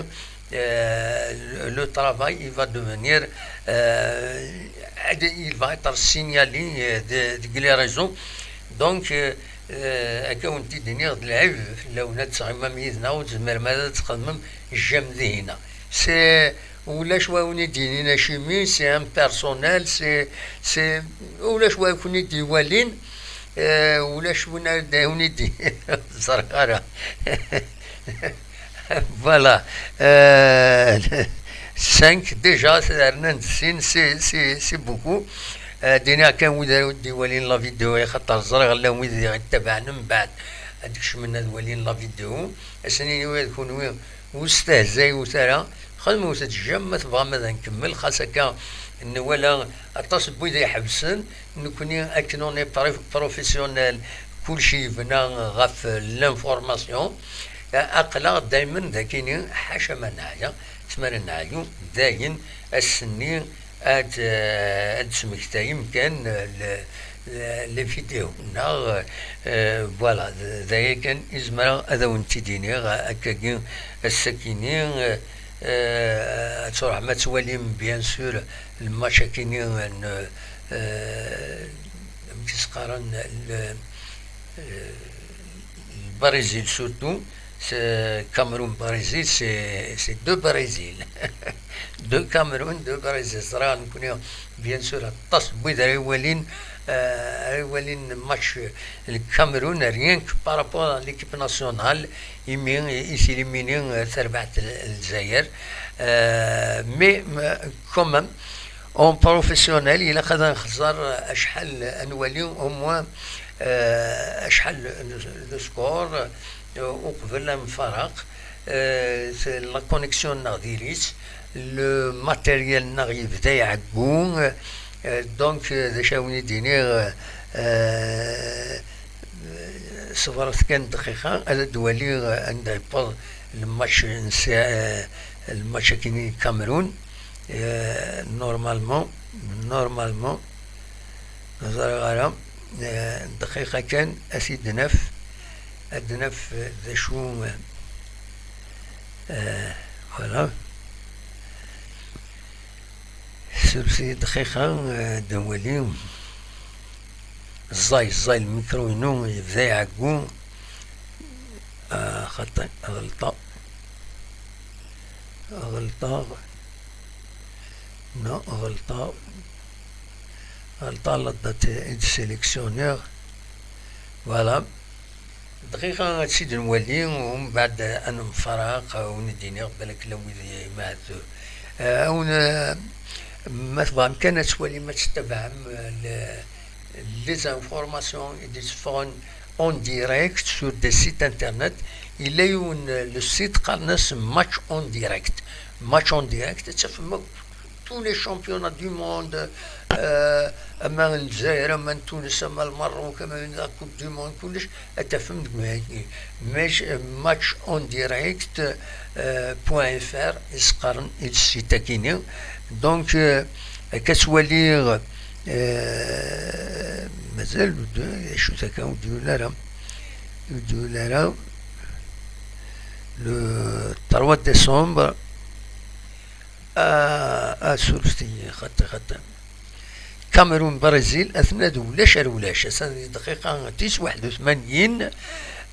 euh, le, le travail, il va devenir, euh, il va être signalé, euh, de, de les réseaux. Donc, euh, euh, akka wen-t-id-iniɣ, d lɛib fell-awen ad tɣimam yid-neɣ, ur tezmirem ara ad txedmem j'aime dihin-a. C'est, ulac wa wen-id-yinin acimi, c'est impersonnel, c'est, c'est, ulac wa ken-id-iwalin, euh, ulac win ara d-, wen-id-, ẓriɣ ara. Voilà. Euh, cinq, déjà, rnan-d sin, c'est, c'est, c'est beaucoup. Euh, d-iniɣ kan wid ara d-iwalin la vidéo, axaṭer ẓriɣ llan wid i ɣ-ittabaɛen mbeɛd ad d-kecmen ad walin la vidéo. Ad sen-iniɣ d kunwi ur stehzayut ara, xedmet-d j'aime ma tebɣam ad nkemmel, xas akka nwala aṭas n wid iḥebsen. Nekni, akken on est pro-, professionnel, kulci yebna ɣef l'information. Aql-aɣ daymen d akini, ḥaca ma neɛya, tmara neɛyu, dayen ass-nni ad, ad d-tesmektayem kan le, le, les vidéos, neɣ, euh, voilà, d, d aya kan i zemreɣ ad awen-t-id-iniɣ, akkagi, ass-akini, euh, euh, ad truḥem ad twalim, bien sûr, le match akini n, euh, amek i s-qqaren, le, euh, Brésil surtout, c'est Cameroun Brésil, c'est, c'est deux Brésil. Deux Cameroun, deux Brésil. Ẓriɣ nekni, bien sûr, aṭas n wid ara iwalin, euh, ara iwalin match le Cameroun, rien que par rapport à l'équipe nationale, imi i s-éliminer, euh, tarbaɛt n Lezzayer. Euh, mais, euh, quand même, en professionnel, ilaq ad nxeẓẓer acḥal, ad nwali au moins, euh, acḥal de, de score, euh, uqbel ad nfaraq. Euh, c'est la connexion-nneɣ diri-tt, le matériel-nneɣ yebda iɛeggu. Euh, donc, euh, d acu ara wen-id-iniɣ, euh, ṣebret kan dqiqa, ad d-waliɣ, euh, anda yewweḍ le match n si-, euh, le match akini n Cameroun. Euh, normalement, normalement, ur ẓriɣ ara, euh, dqiqa kan, ad t-id-naf, ad d-naf, euh, d acu, euh, voilà. Sursi dqiqa, euh, ad d-nwali. Ẓẓay, ẓẓay, lmikru-inu yebda iɛeggu. Ah, xaṭi, ɣelṭeɣ. Ɣelṭeɣ. Non, ɣelṭeɣ. Ɣelṭeɣ la date i d-sélectionniɣ. Voilà. Dqiqa ad tt-id-nwali, umbeɛd ad nemfaraq, ad wen-d-iniɣ balak llan wid i, eh, awen, eh, ma tebɣam kan ad twalim, ad tettabaɛem, eh, le-, les informations i d-itteffɣen en direct sur des sites internet. Yella yiwen, eh, le site qqaren-as Match en direct. Match en direct, ad tafem akk tous les championnats du monde, euh, ama n Lezzayer, ama n Tunes, ama Lmerruk, ama n la Coupe du Monde, kullec ad tafem deg wayagi. Match, match en direct, euh, point F R i s-qqaren i le site akini. Donc, euh, akka ttwaliɣ, euh, mazal ur d-, acu-t akka, ur d-yuli ara, ur d-yuli ara, le trois décembre. Ah, ah, surfet-iyi, xaṭi, xaṭi. Kamerun, Brizil, aten-a d ulac ar ulac. Ass-a di dqiqa tis waḥed u tmanyin,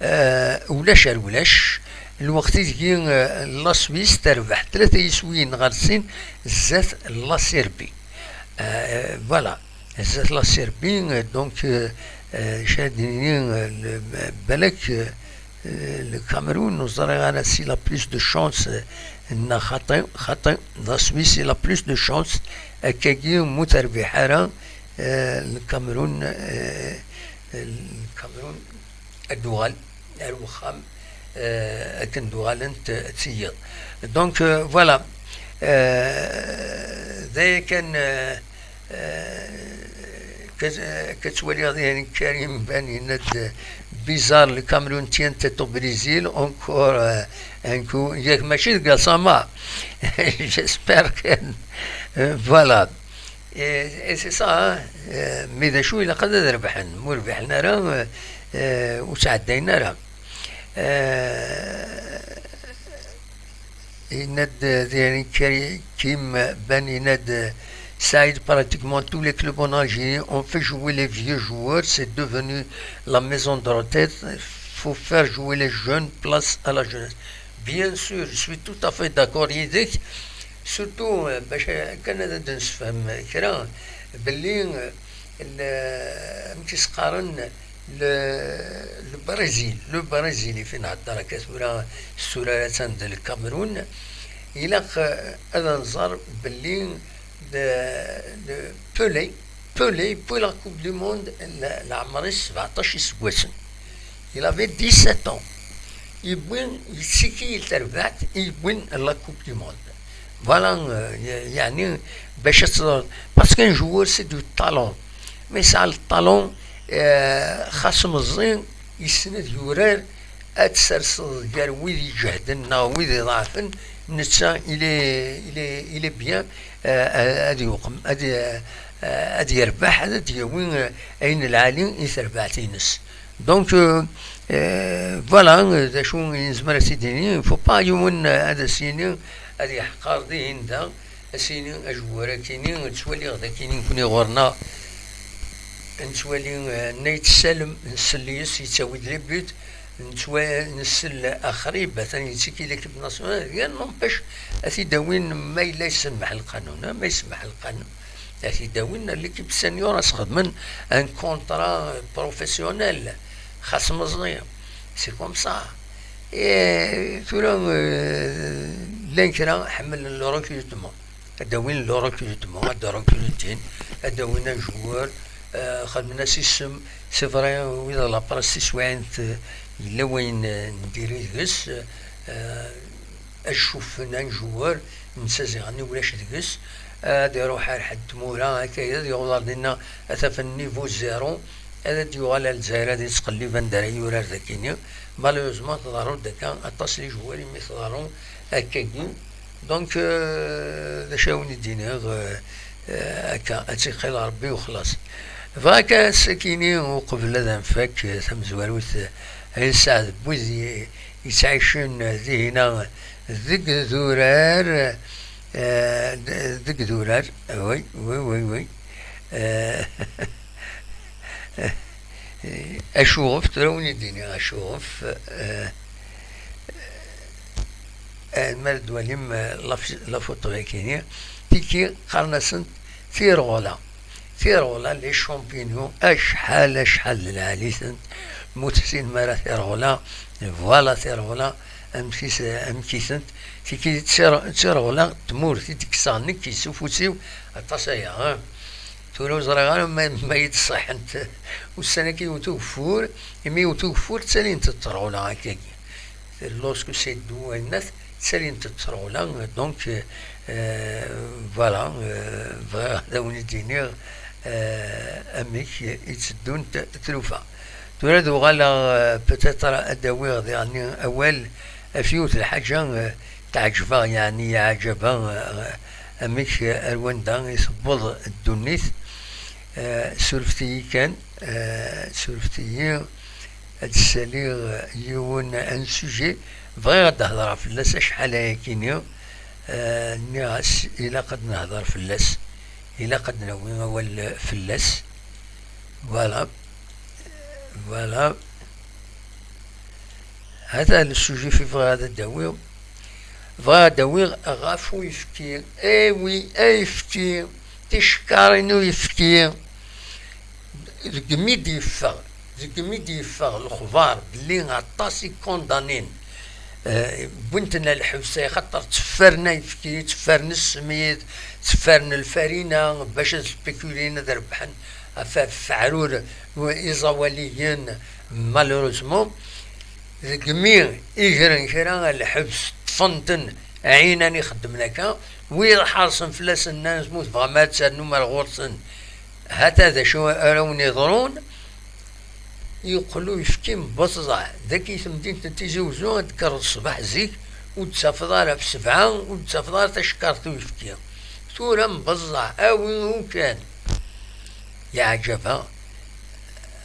ah, ulac ar ulac. Lweqt ideg, ah, la Suisse terbeḥ tlata yiswiyen ɣer sin zdat la Serbie. Ah, voilà. Zdat la Serbie, euh, donc, euh, euh, je dirais, euh, le, balak, euh, euh, le Cameroun, ur ẓriɣ ara s'il a plus de chance, euh, Nna xaṭi, xaṭi, la Suisse il a plus de chance. Akkagi mu terbiḥ ara, eh, Lkamerun, eh, Lkamerun ad d-uɣal ar wexxam, eh, akken d-uɣalent tiyiḍ. Donc, euh, voilà. Euh, d aya kan, euh, euh, ka, ka ttwaliɣ dihin Karim Ban yenna-d bizarre, le Cameroun tient tête au Brésil, encore, euh, un coup, yak mačči d Gassama. J'espère que, euh, voilà. Et, et c'est ça, hein. Euh, mais d acu ilaq ad rebḥen, ma ur rebḥen ara, euh, euh, ur ttɛeddayen ara. Euh, yenna-d, euh, dihin Karim Ban yenna-d, euh, Saïd, pratiquement tous les clubs en Algérie ont fait jouer les vieux joueurs, c'est devenu la maison de retraite, faut faire jouer les jeunes, place à la jeunesse. Bien sûr, je suis tout à fait d'accord avec. Surtout, euh, bac kan ad d-nsefhem kra, belli, euh, le, amek i s-qqaren, le, le Brésil, le Brésil, i fi nhedder akka tura, s tura attan d Lkamerun, ilaq, euh, ad nẓer belli le, le Pelé, Pelé, yewwi la Coupe du Monde, le, leɛmer-is sebɛeṭṭac iseggasen. Il avait dix-sept ans. Yewwi, yettiki i terbaɛt, yewwi la Coupe du Monde. Voilà, euh, y-, yeɛni, bac ad teẓreḍ. Parce qu'un joueur, c'est du talent. Mais ça, le talent, euh, xas meẓẓi, yessen ad yurar, ad t-serseḍ gar wid iǧehden neɣ wid iḍeɛfen, netta, il est, il est, il est bien, euh, ad yuqem, ad, euh, ad yerbeḥ, ad d-yawi, euh, ayen lɛali i terbaɛt-ines. Donc, euh, euh, voilà, euh, d acu i nezmer ad t-id-nini, il faut pas yiwen, euh, ad as-yini ad yeḥqer dihin da, ad s-yini ajewwar akini, ttwaliɣ d akini nekni ɣur-neɣ, nettwali, euh, Nna Yetsalem, nsell yes, yettawi-d les buts, nettwa-, nsell Axrib, atan yettiki l'équipe nationale, rien n'empêche, ad t-id-awin ma yella isemmeḥ lqanun, ah, ma isemmeḥ lqanun. Ad t-id-awin l'équipe senior, ad s-xedmen un contrat professionnel. Xas meẓẓi. C'est comme ça. Et tura, euh, llan kra ḥemmlen le recrutement. Ad d-awin le recrutement, ad d-recrutin, ad d-awin un joueur, euh, xedmen-as isem. C'est vrai, wid la presse tiswiɛin, euh, yella wayen, euh, n diri deg-s, euh, ad cuffen un joueur, netta ziɣen ulac deg-s, ad iruḥ ar ḥedd tmura, akka ad yaweḍ ar dinna, ad t-afen niveau zéro, ad d-yuɣal ar Lezzayer, ad yettqellib anda ara yurar dakini. Malheureusement, tḍerru-d akka aṭas n les joueurs imi tḍerru akkagi. Donc, euh, d acu ara wen-id-iniɣ, euh, euh, akka, ad tt-iqqil Rebbi u xlaṣ. Bɣiɣ kan ad sakini uqbel ad nfak, euh, tamezwarut, euh, ay Saɛd n wid i-, yettɛicen, euh, dihina deg idurar, euh, d-, deg idurar, oui, oui, oui, oui. Euh, acuɣef, tura wen-id-iniɣ acuɣef, euh, euh, mi ara d-twalim, euh, la fi-, la photo-yakini, tiki qqaren-asent tirɣula. Tirɣula, les champignons, acḥal, acḥal d lɛali-tent, ma ur tessinem ara tirɣula, voilà tirɣula, amek is-, amek i tent, tiki d tir-, d tirɣula n tmurt i d-kkseɣ nekk s ufus-iw, aṭas aya, hein. Tura ur ẓriɣ ara ma, ma i d-ṣṣeḥḥent. Ussan-agi yewwet ugeffur, imi yewwet ugeffur, ttalint-d tirɣula akkagi. Lorsque c'est doux, ttalint-d tirɣula, donc, euh, voilà, euh, bɣiɣ ad awen-id-iniɣ, euh, amek i tteddunt tlufa. Tura ad uɣaleɣ, euh, peut-être ad d-awiɣ diɣen awal ɣef yiwet n lḥaǧa, euh, teɛǧeb-aɣ, yeɛni yeɛǧeb-aɣ, euh, amek, euh, ar wanda i tewweḍ ddunit. Euh, surfet-iyi kan, euh, surfet-iyi. Ad d-ssaliɣ yiwen n sujet, bɣiɣ ad d-hedreɣ fell-as acḥal ayakini, eh, nniɣ-as ilaq ad nehder fell-as, ilaq ad nawi awal fell-as. Voilà. Voilà. Hata le sujet fi bɣiɣ ad d-awiɣ. Bɣiɣ ad d-awiɣ ɣef uyefki. Eh oui, ayefki. Ticekkarin n uyefki. Deg mi d-yeffeɣ, deg mi d-yeffeɣ lexbar belli aṭas i condamnin, Eh, wwin-ten ɣer lḥebs, axaṭer tteffren ayefki, tteffren ssmid, tteffren lfarina, bac ad spéculin, ad rebḥen ɣef, ɣef weɛrur iẓawaliyen. Malheureusement, deg mi i gren kra ɣer lḥebs, ṭṭfen-ten, ɛinan ixeddmen akka, wid ḥerṣen fell-asen nnan-as: "Ma ur tebɣam ara ad ternum ar ɣur-sen, hata d acu ara wen-iḍrun." Yeqqel uyefki n Beẓẓeɛ. Dagi temdint n Tizi Uzzu, ad d-tekkreḍ ṣṣbeḥ zik, ur d-tafeḍ ara ɣef sebɛa, ur d-tafeḍ ara tacekkart n uyefki. Tura n Beẓẓeɛ, awi ukan. Yeɛǧeb-aɣ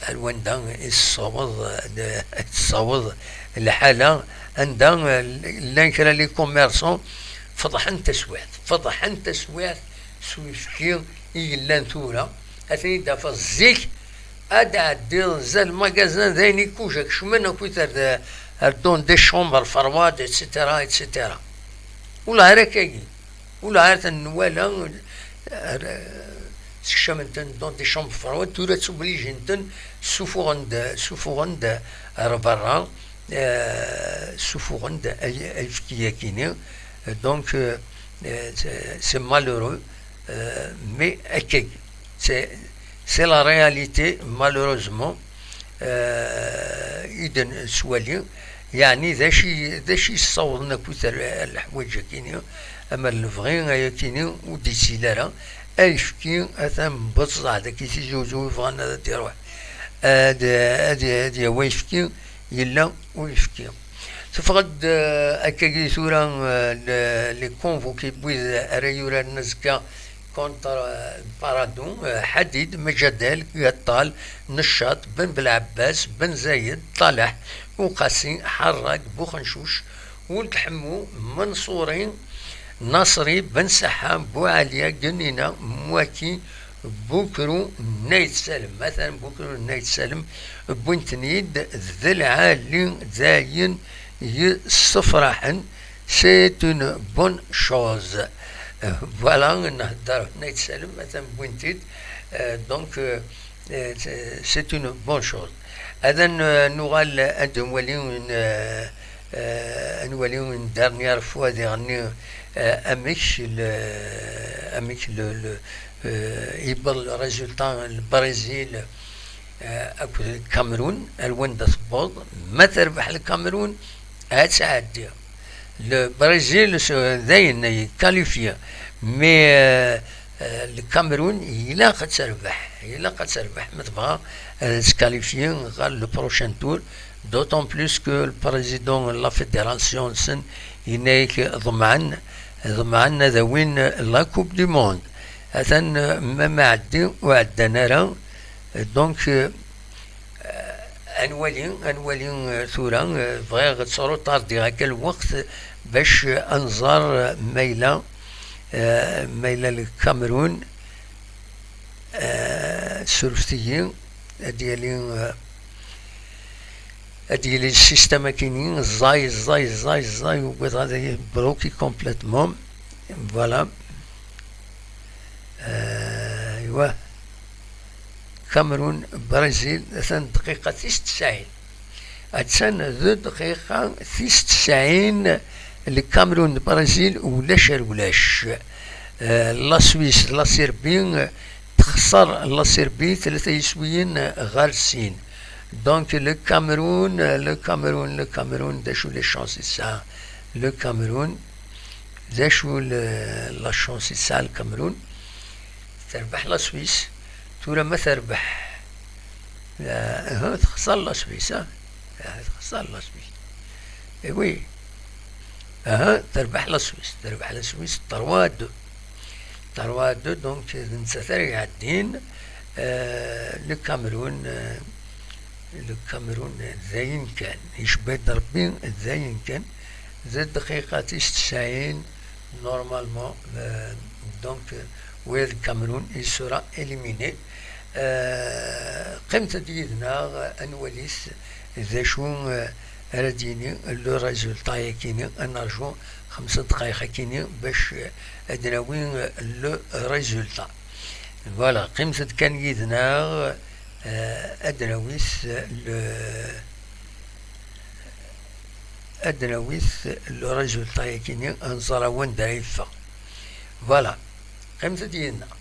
ar wanda i tessaweḍ, i tessaweḍ lḥala, anda llan kra les commerçants feḍḥen taswiɛt, feḍḥen taswiɛt s uyefki i yellan tura. Ad ten-id-tafeḍ zik, ad d-ɛeddiḍ zdat lmagazin, d ayen ikujja kecmen akkit ar, ar don des chambres froides, et cetera, et cetera. Ula ar akkagi, ula ar ten-nwala, ar, sekcamen-ten don des chambres froides, tura ttublijin-ten, ssufuɣen-d, ssufuɣen-d ar berra, eh, ssufuɣen-d ay-, ayefki-yakini. Donc, euh, euh, c'est, c'est malheureux, euh, mais akkagi. C'est, c'est la réalité, malheureusement, euh, i d-nettwali. Yeɛni d acu i, d acu i yessawḍen akkit ar, ar leḥwayeǧ-akini, ama lebɣi ayakini ur d-yettili ara. Ayefki atan n Beẓẓeɛ dagi Tizi Uzzu, bɣan ad d-iruḥ, ad, ad, ad yawi ayefki, yella uyefki. Teffeɣ-d, eh, akkagi tura, eh, le-, les convoqués n wid ara yuraren azekka contre, eh, Paradou, eh, Ḥadid, Mejadel, Gaṭṭal, Neccaṭ, Ben Belɛebbas, Ben Zayed, Ṭaleḥ, Uqasi, Ḥerrag, Buxencuc, Wuld Ḥemmu, Menṣuri, Naṣri, Ben Saḥa, Buɛaliya, Gennina, Mwaki, Bukru n Ayt Salem. Atan Bukru n Ayt Salem, wwin-ten-id d lɛali, d ayen yessefraḥen, c'est une bonne chose. Euh, voilà, nhedder n Ayt Salem, atan wwin-t-id. Euh, donc, euh, euh, c'est, c'est une bonne chose. Ad n-, nuɣal ad nwali une, euh, euh, ad nwali une dernière fois diɣenni, euh, amek le, amek le, le, euh, yewweḍ le résultat n Lbrizil, euh, akked Lkamerun, ar wanda tewweḍ. Ma terbeḥ Lkamerun, ad tɛeddi. Lbrizil s-, dayen yekalifya, mais, euh, euh, Lkamerun ilaq ad terbeḥ, ilaq ad terbeḥ ma tebɣa ad tkalifyi ɣer le prochain tour, d'autant plus que le président de la fédération-nsen yenna-yak ḍemɛen, ḍemɛen ad awin la Coupe du Monde. Atan, euh, ma, ma ɛeddi ur ɛeddan ara, donc, euh, euh, ad nwali, ad nwali, euh, tura, euh, bɣiɣ ad ttruṭardiɣ akka lweqt bac, euh, ad nẓer, euh, ma yella, euh, ma yella Lkamerun, euh, surfet-iyi, ad yali, euh, ad yili le système akini, ẓẓay, ẓẓay, ẓẓay, ẓẓay, ugiɣ ad yili bloqué complètement. Voilà. Euh, aywa. Kamerun, Brizil, atan dqiqa tis tesɛin. Atan d dqiqa tis tesɛin, Lkamerun d Brizil, ulac ar ulac. Euh, la Suisse, la Serbie, texṣer la Serbie tlata yiswiyen ɣer sin. Donc, Lkamerun, Lkamerun, Lkamerun, d acu les chances i tesɛa Lkamerun? D acu le-, la chance i tesɛa Lkamerun? Terbeḥ la Suisse. Tura ma terbeḥ, ah, aha, texṣer la Suisse, ah. Ah, texṣer la Suisse. Eh oui. Aha, terbeḥ la Suisse. Terbeḥ la Suisse, trois à deux. Trois à deux, donc, d nettat ara iɛeddin, euh, Lkamerun, euh, Lkamerun d ayen kan. Icebba-d Rebbi d ayen kan. D dqiqa tis tesɛin, normalement, euh, donc, euh, wid Lkamerun, il sera éliminé. Euh, qqimet-d yid-neɣ, ad nwalit d acu, euh, ara d-yini le résultat-yakini, ad nerju xemsa dqayeq akini bac, euh, ad nawi, euh, le résultat. Voilà, qqimet-d kan yid-neɣ, euh, ad nawit le, ad d-nawi le résultat-yagi-nni, ad nẓer wanda ara yeffeɣ. Voilà. Qqimet-d yid-neɣ.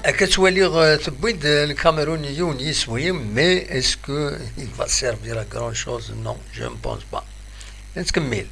Akka ttwaliɣ, euh, tewwi-d, euh, Lkamerun yiwen yiswi, mais est-ce que il va servir à grand chose? Non, je ne pense pas. Nettkemmil.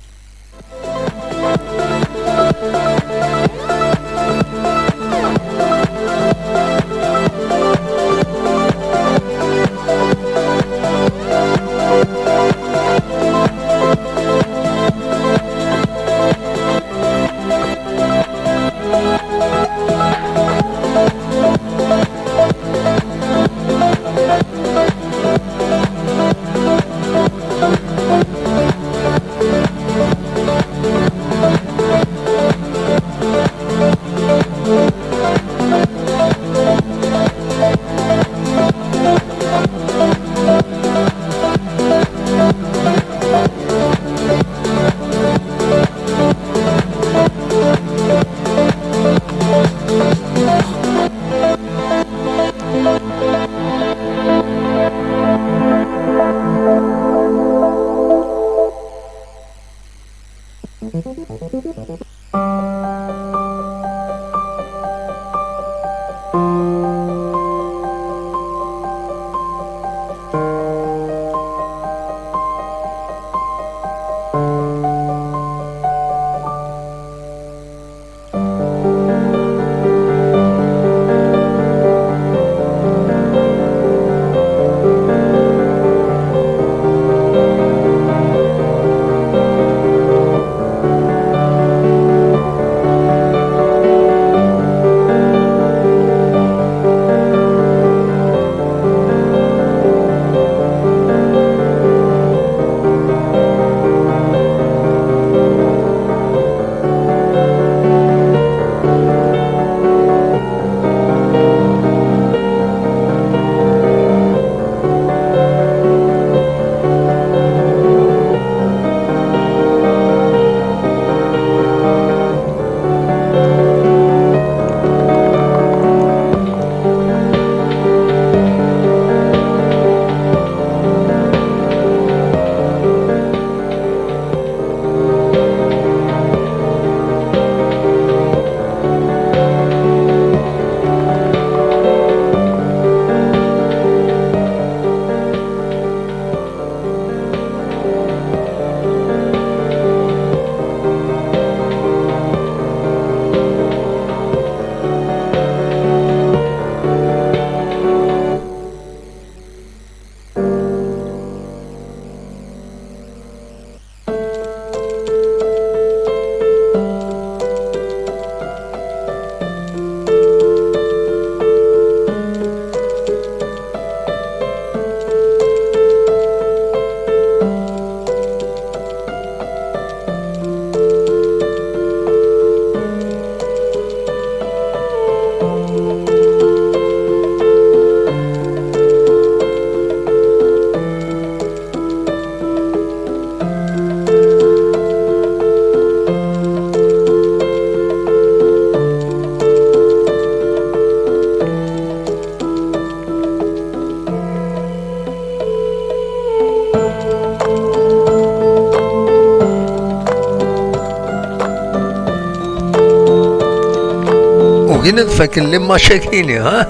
Gin ad fakken les matchs-agi-ni, ha?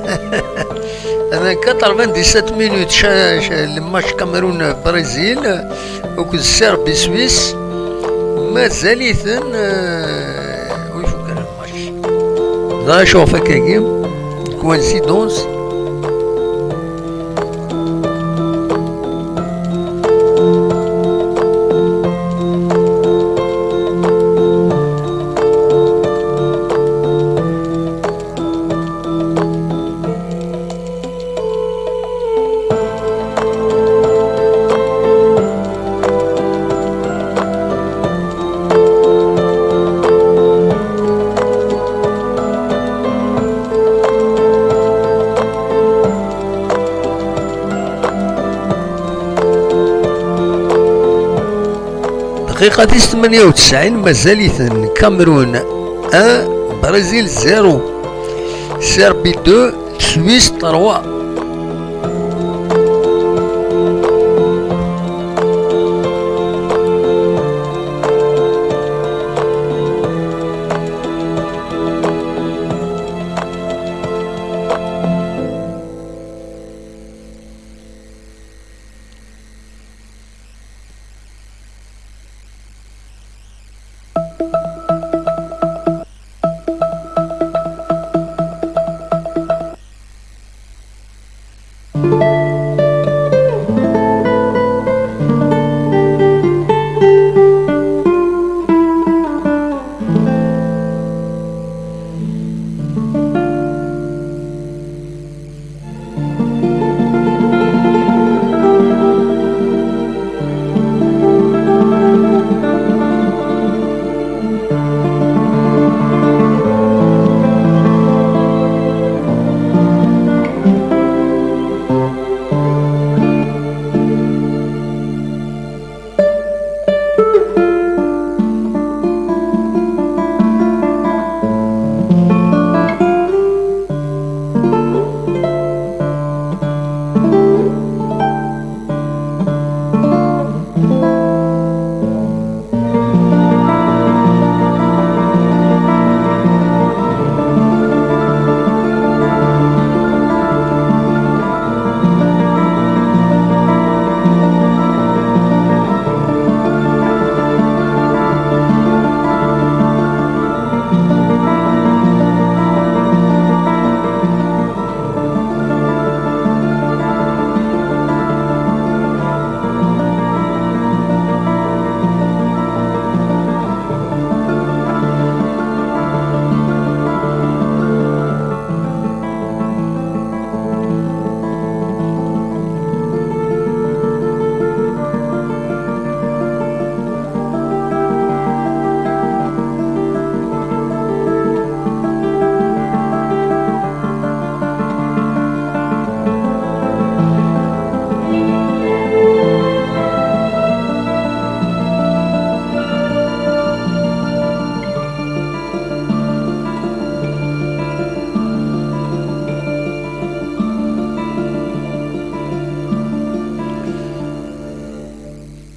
Atan quatre-vingt-dix-sept minutes, ca-, ca-, les matchs Cameroun-Brésil, akked Serbie-Suisse, mazal-iten, euh, ur ifuk ara lmatch. D acu ɣef akka-agi? Coïncidence. دقيقة tis ثمانية وتسعين, mazal-iten Cameroun un, Brésil zéro, Serbie deux, Suisse trois.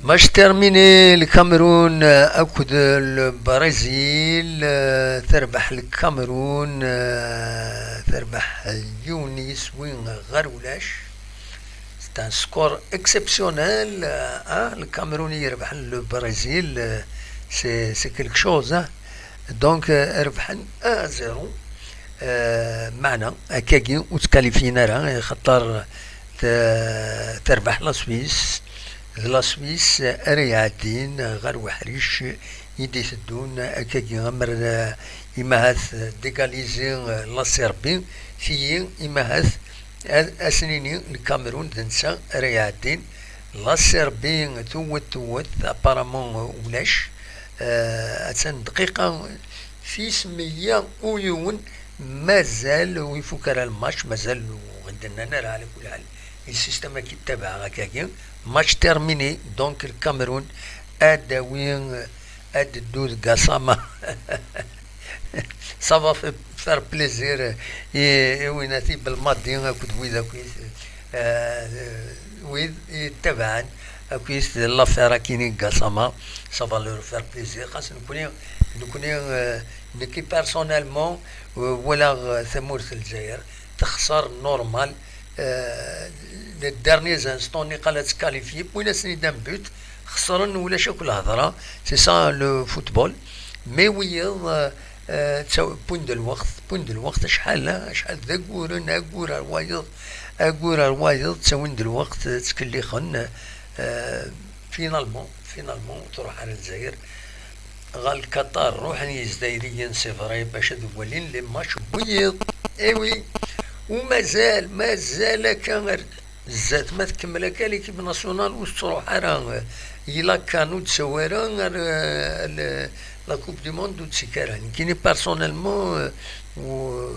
Match terminé, le Cameroun, euh, akked le Brésil, euh, terbeḥ le Cameroun, euh, terbeḥ yiwen n yiswi ɣer ulac. C'est un score exceptionnel, euh, hein, le Cameroun yerbeḥ le Brésil, euh, c'est, c'est quelque chose, hein. Donc, euh, rebḥen un à zéro. Euh, meɛna, akkagi ur ttkalifyin ara, xaṭer t-, terbeḥ la Suisse. D la Suisse ara iɛeddin ɣer weḥric i d-iteddun, akkagi amer, euh, imahat, euh, d'égaliser, euh, la Serbie, tiyi imahat ad, ad s-nini le Cameroun d netta ara iɛeddin. La Serbie tewwet, tewwet, apparemment, euh, ulac. Euh, attan dqiqa tis meyya u yiwen, mazal ur ifuk ara lmatch, mazal ur ɣ-d-nnan ara, ɛla kulli ḥal. Lsistem ad k-ittabaɛ akkagi. Match terminé, donc le Cameroun ad d-tawi, ad d-teddu deg Gassama. Ça va fa-, faire plaisir i, i winati Belmadi akked wid akk, euh, wid yettabaɛen akk l'affaire akini Gassama. Ça va leur faire plaisir. Xas nekni, nekni, euh, Nekki personnellement, euh, walaɣ, euh, tamurt n Lezzayer texṣer normal, euh, les derniers instants niqal ad tkalifyi, wwin-asen-id un but, xesren, ulac akk lhedra. C'est ça le football. Mais wiyiḍ, euh, euh, ttaw-, wwin-d lweqt, wwin-d lweqt, acḥal, acḥal d aguren, agur ar wayeḍ, agur ar wayeḍ, ttawin-d lweqt, ttkellixen, euh, finalement, finalement, ur truḥ ara Lezzayer. Ɣer Lkaṭar ruḥen Yizzayriyen, c'est vrai, bac ad walin les matchs n wiyiḍ. Eh oui, u mazal, mazal akka ar zdat, ma tkemmel akka l'équipe nationale ur tettruḥ ara. I la CAN ur d-tsawi ara, ar, euh, le-, la Coupe du Monde ur d-tekki ara. Nekkini personnellement, euh, ur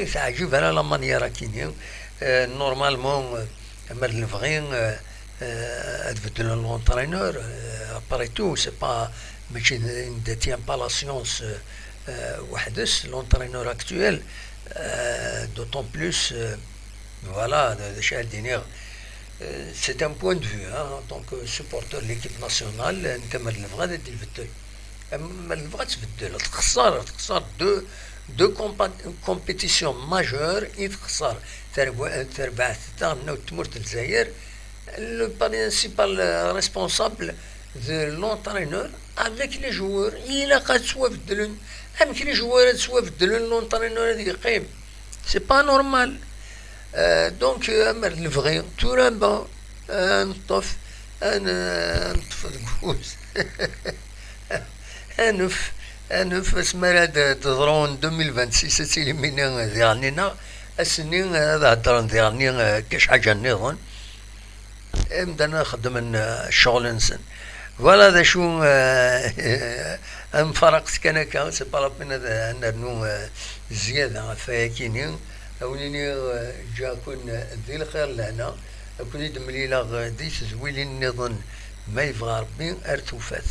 teɛǧib ara la manière akini. Euh, normalement, euh, amer d lebɣi, euh, euh, ad beddlen l'entraîneur, euh, après tout, c'est pas, mačči d-, ne détient pas la science, euh, euh, weḥd-s, l'entraîneur actuel, euh, d'autant plus, euh, voilà, d, d acu ara d-iniɣ, euh, c'est un point de vue, hein, en tant que supporter de l'équipe nationale, euh, nekk amer d lebɣi ad d-ibeddel. Amer d lebɣi ad tbeddel, texṣer, texṣer deux, deux compa-, compétitions majeures i texṣer. Tarwa-, tarbaɛt daɣen n tmurt n Lezzayer, le principal, euh, responsable de l'entraîneur avec les joueurs, ilaq ad ttwabeddlen. Amek les joueurs ad ttwabeddlen, l'entraîneur ad yeqqim? C'est pas normal. Euh, donc, euh, amer d lebɣi, tura, bon, euh, neṭṭef, ad n-, ad neṭṭef deg ufus. Anef, anef, asmi ara d-, d-teḍru n deux mille vingt-six, ad tili mini diɣen-nneɣ, ass-nni ad heddren diɣen, eh, kac ḥaǧa nniḍen. Imdanen ad xeddmen, eh, ccɣel-nsen. Voilà d acu, eh, ad mfaraqet kan akka, c'est pas la peine ad, ad nernu, eh, zzyada ɣef wayakini. Ad wen-iniɣ, eh, ǧǧiɣ-ken di lxir lehna, ad ken-id-mlileɣ, eh, di tedwilin nniḍen ma yebɣa Rebbi ar tufat.